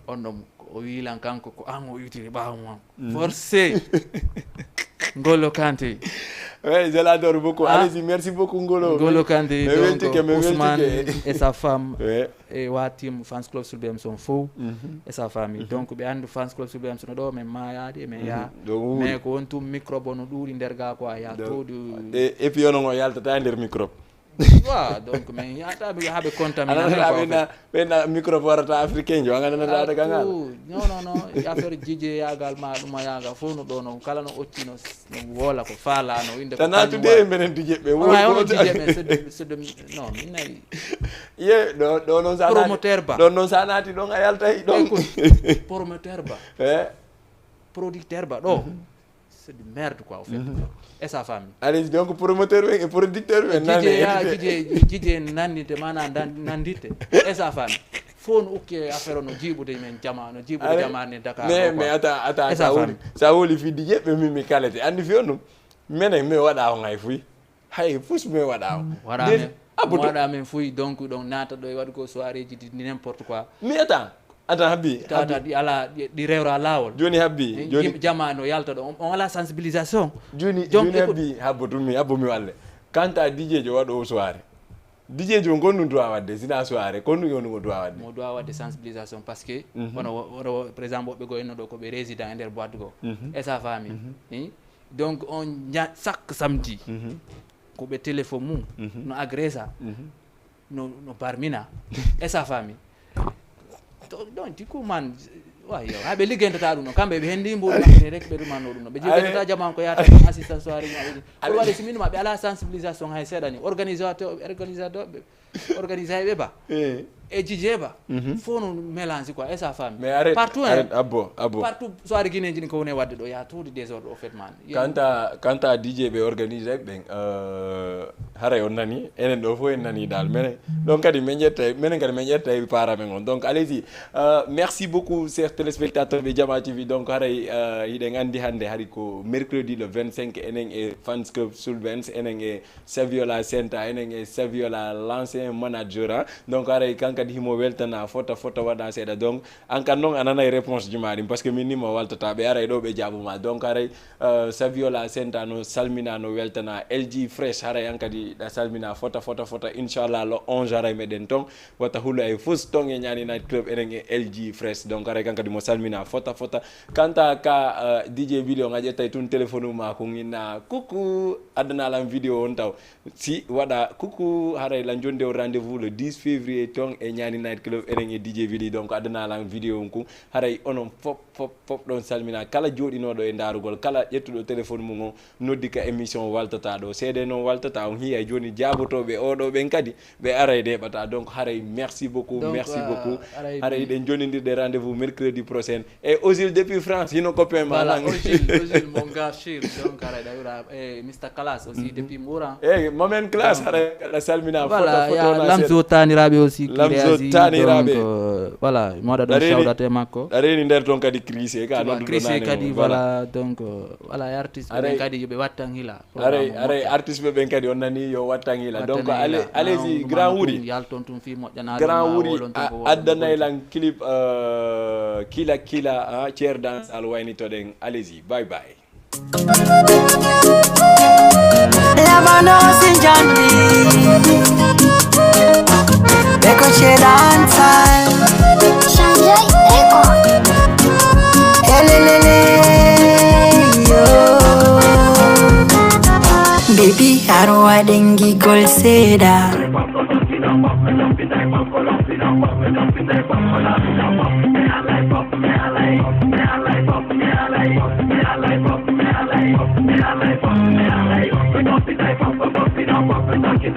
on ɗon o wilan kanko ko an o iwtiri ɓawo mum an. Forcé. Ngolo Kanté. Oui, je l'adore beaucoup. Ah. Allez-y, merci beaucoup Ngolo. Ngolo Kanté Mais donc weltike, mais Ousmane weltike. Et sa femme. Ouais. Et wa team fans club Sulbem son fof. Mhm. Et sa famille donc ɓe andu fans club Sulbem sono ɗo men mayade men yaha. Ɗo wuuri. Mais ko won tum microbe no ɗuuri nder ga quoi ya Donc, towdu. Et, et puis on o yaltata e nder microbe. Wa donc men yata ɓe haɓe contamine Anana men quoi, en ɓena ɓena microbe warata africain jo angananata daga ngal. Non non non. Affaire jije yagal ma ɗuma yaga fof no ɗo no kala no otti no no wola ko fala no inde ko Tan kañum natude waɗi. E menen dije ɓe Wona woni e hono ko- jije men sedde sedde non min nayi. Ye ɗo ɗo noon sa naati- Promoteur ba. Ɗon noon sa naati ɗon a yaltay ɗon. Écoute, promoteur ba, Eh, producteur ba ɗo c'est du merde quoi au fait. Et sa famille. Allez donc promoteur ɓen e producteur ɓen nane Jije ya invité. jije jije nandite mana dan- nandite. Et sa famille. Fof no ukke affaire o no jiiɓude men jama no jiiɓude Allez. Jama ne Dakar Mais ɗo, mais quoi. Attends attends Et sa sa woli famille. Sa woli fidde jeɓɓe min mi kalete andi fiyo ɗum. Menen mi waɗa on hay fuy. Hay fus mi waɗa on. Waɗa Des- men Abudu. Waɗa men fuy donc ɗon naata ɗo e waɗugol soirée ji di n'importe quoi. Mais attends. Attends, habbi, tawata habbi. Ɗi ala, ɗi, ɗi rewra laawol. Joni habbi, eh, joni yim-, jama no yalta ɗo. On, on ala sensibilisation. Joni, donc, joni écoute. Habbi, habbo tun mi, habbo mi walle. Kanta D J jo waɗo soirée. D J jo on kon ɗum doit waɗde, sina soirée, kon ɗum on ɗum doit waɗde. Mo doit waɗde sensibilisation parce que, mhm, wono, wono, par exemple, woɓɓe goo inno ɗo ko ɓe résident e nder boîte goo. Mhm. E sa faami. Mhm. Ni? Donc, on ña-, chaque samedi, mhm, ko ɓe téléphone mum, mhm, no agressa. Mhm. No, no barmina. E sa faami. To, donc, du coup, man, wa, yo, ha ɓe liggentata ɗum ɗo. Kamɓe ɓe hendi mbuɗu maɓɓe ne rek ɓe ɗumano ɗum ɗo. Ɓe jigentata jaman ko yata ɗum assistance soirée maɓɓe. Ɗum waɗi si min maɓɓe ala sensibilisation hay seeɗa ni. Organisateur, organisateur ɓe, organisé ɓe ba. Eh. E D J ba. Mhm. Fof no mélange quoi, e sa faami. Mais arrête, partout, hein. Arrête, abbo, abbo. Partout, soirée guinéen jini ko woni wadde ɗo, y a trop de désordre au fait, man. Kanta, kanta D J ɓe organisé ɓen, euh, haray on nani, enen ɗo fof en nani dal. Menen, ɗon kadi men ƴettay, menen kadi men ƴettay para men on. Donc, allez-y. Euh, merci beaucoup, chers téléspectateurs de Jama T V. Donc, haray, euh, hiɗen anndi hannde hari ko mercredi le vingt-cinq, enen e Fans Club Soulbens, enen e Saviola Senta, enen e Saviola, l'ancien manager, hein. Donc, haray kan kadi himo weltana fota, fota waɗa seeɗa. Donc, an kan noon a nanay réponse ji ma ɗin, parce que min ni mo waltata ɓe, aray ɗo ɓe jaabu ma. Donc, haray, euh, Saviola Senta no salmina, no weltana. L G Fresh, haray an kadi ɗa salmina fota, fota, fota. Inchallah, le onze haray meɗen ton. Wata hulu ay fus ton e Ñaani Night Club, enen e L G Fresh. Donc, haray kan kadi mo salmina fota, fota. Kanta ka, euh, D J Billy on a ƴettay tun téléphone ma ko inna, coucou, addana lan vidéo on taw. Si waɗa coucou, haray lan jonde o rendez-vous le dix février ton e Ñaani Night Club, enen e D J Billy. Donc, addana lan vidéo on kun. Haray onon fop, fop, fop ɗon salmina. Kala jooɗinooɗo e ndaarugol, kala ƴettuɗo téléphone mum on, noddi ka émission waltata ɗo. Seede noon waltata, on hiya jooni jaabotooɓe oɗo ɓen kadi, ɓe aray deeɓata. Donc, haray merci beaucoup, donc, merci, euh, beaucoup. Haray haray hiɗen jonindirde rendez-vous mercredi prochain. E Ozil depuis France, hino copain ma. Voilà, lan. Ozil, Ozil, mon gars sûr. Donc, haray ɗa wi'ra, eh, Mister Class aussi, mhm, depuis Moura. Eh, Momen Class, donc, haray aɗa salmina, voilà, fota, fota ya na Lamzo seeɗa. Taniraɓe aussi, Lamzo Taniraɓe. Donc, euh, voilà, mi waɗa ɗon shout out e makko. Ɗa reeni nder ton kadi Crise, ka tu vois, nodduɗo Crise nane kadi, mo, voilà. Voilà, donc, euh, voilà, e artiste ɓen kadi yo ɓe wattan hila. Aray, aray, artiste ɓe ɓen kadi on nani yo wattan hila. Donc, allez-y, grand wuri. Yalton tun fi moƴƴanaare. Grand wuri, addanay lan clip, euh, Kila Kila, ah, Chair Dance, al wayni to ɗen. Allez-y, bye bye. Lebanon sin jandi. Beko Chair Dance. Sanjay Eko. Elelele, yo. Baby, aɗa waɗa ngigol seeɗa.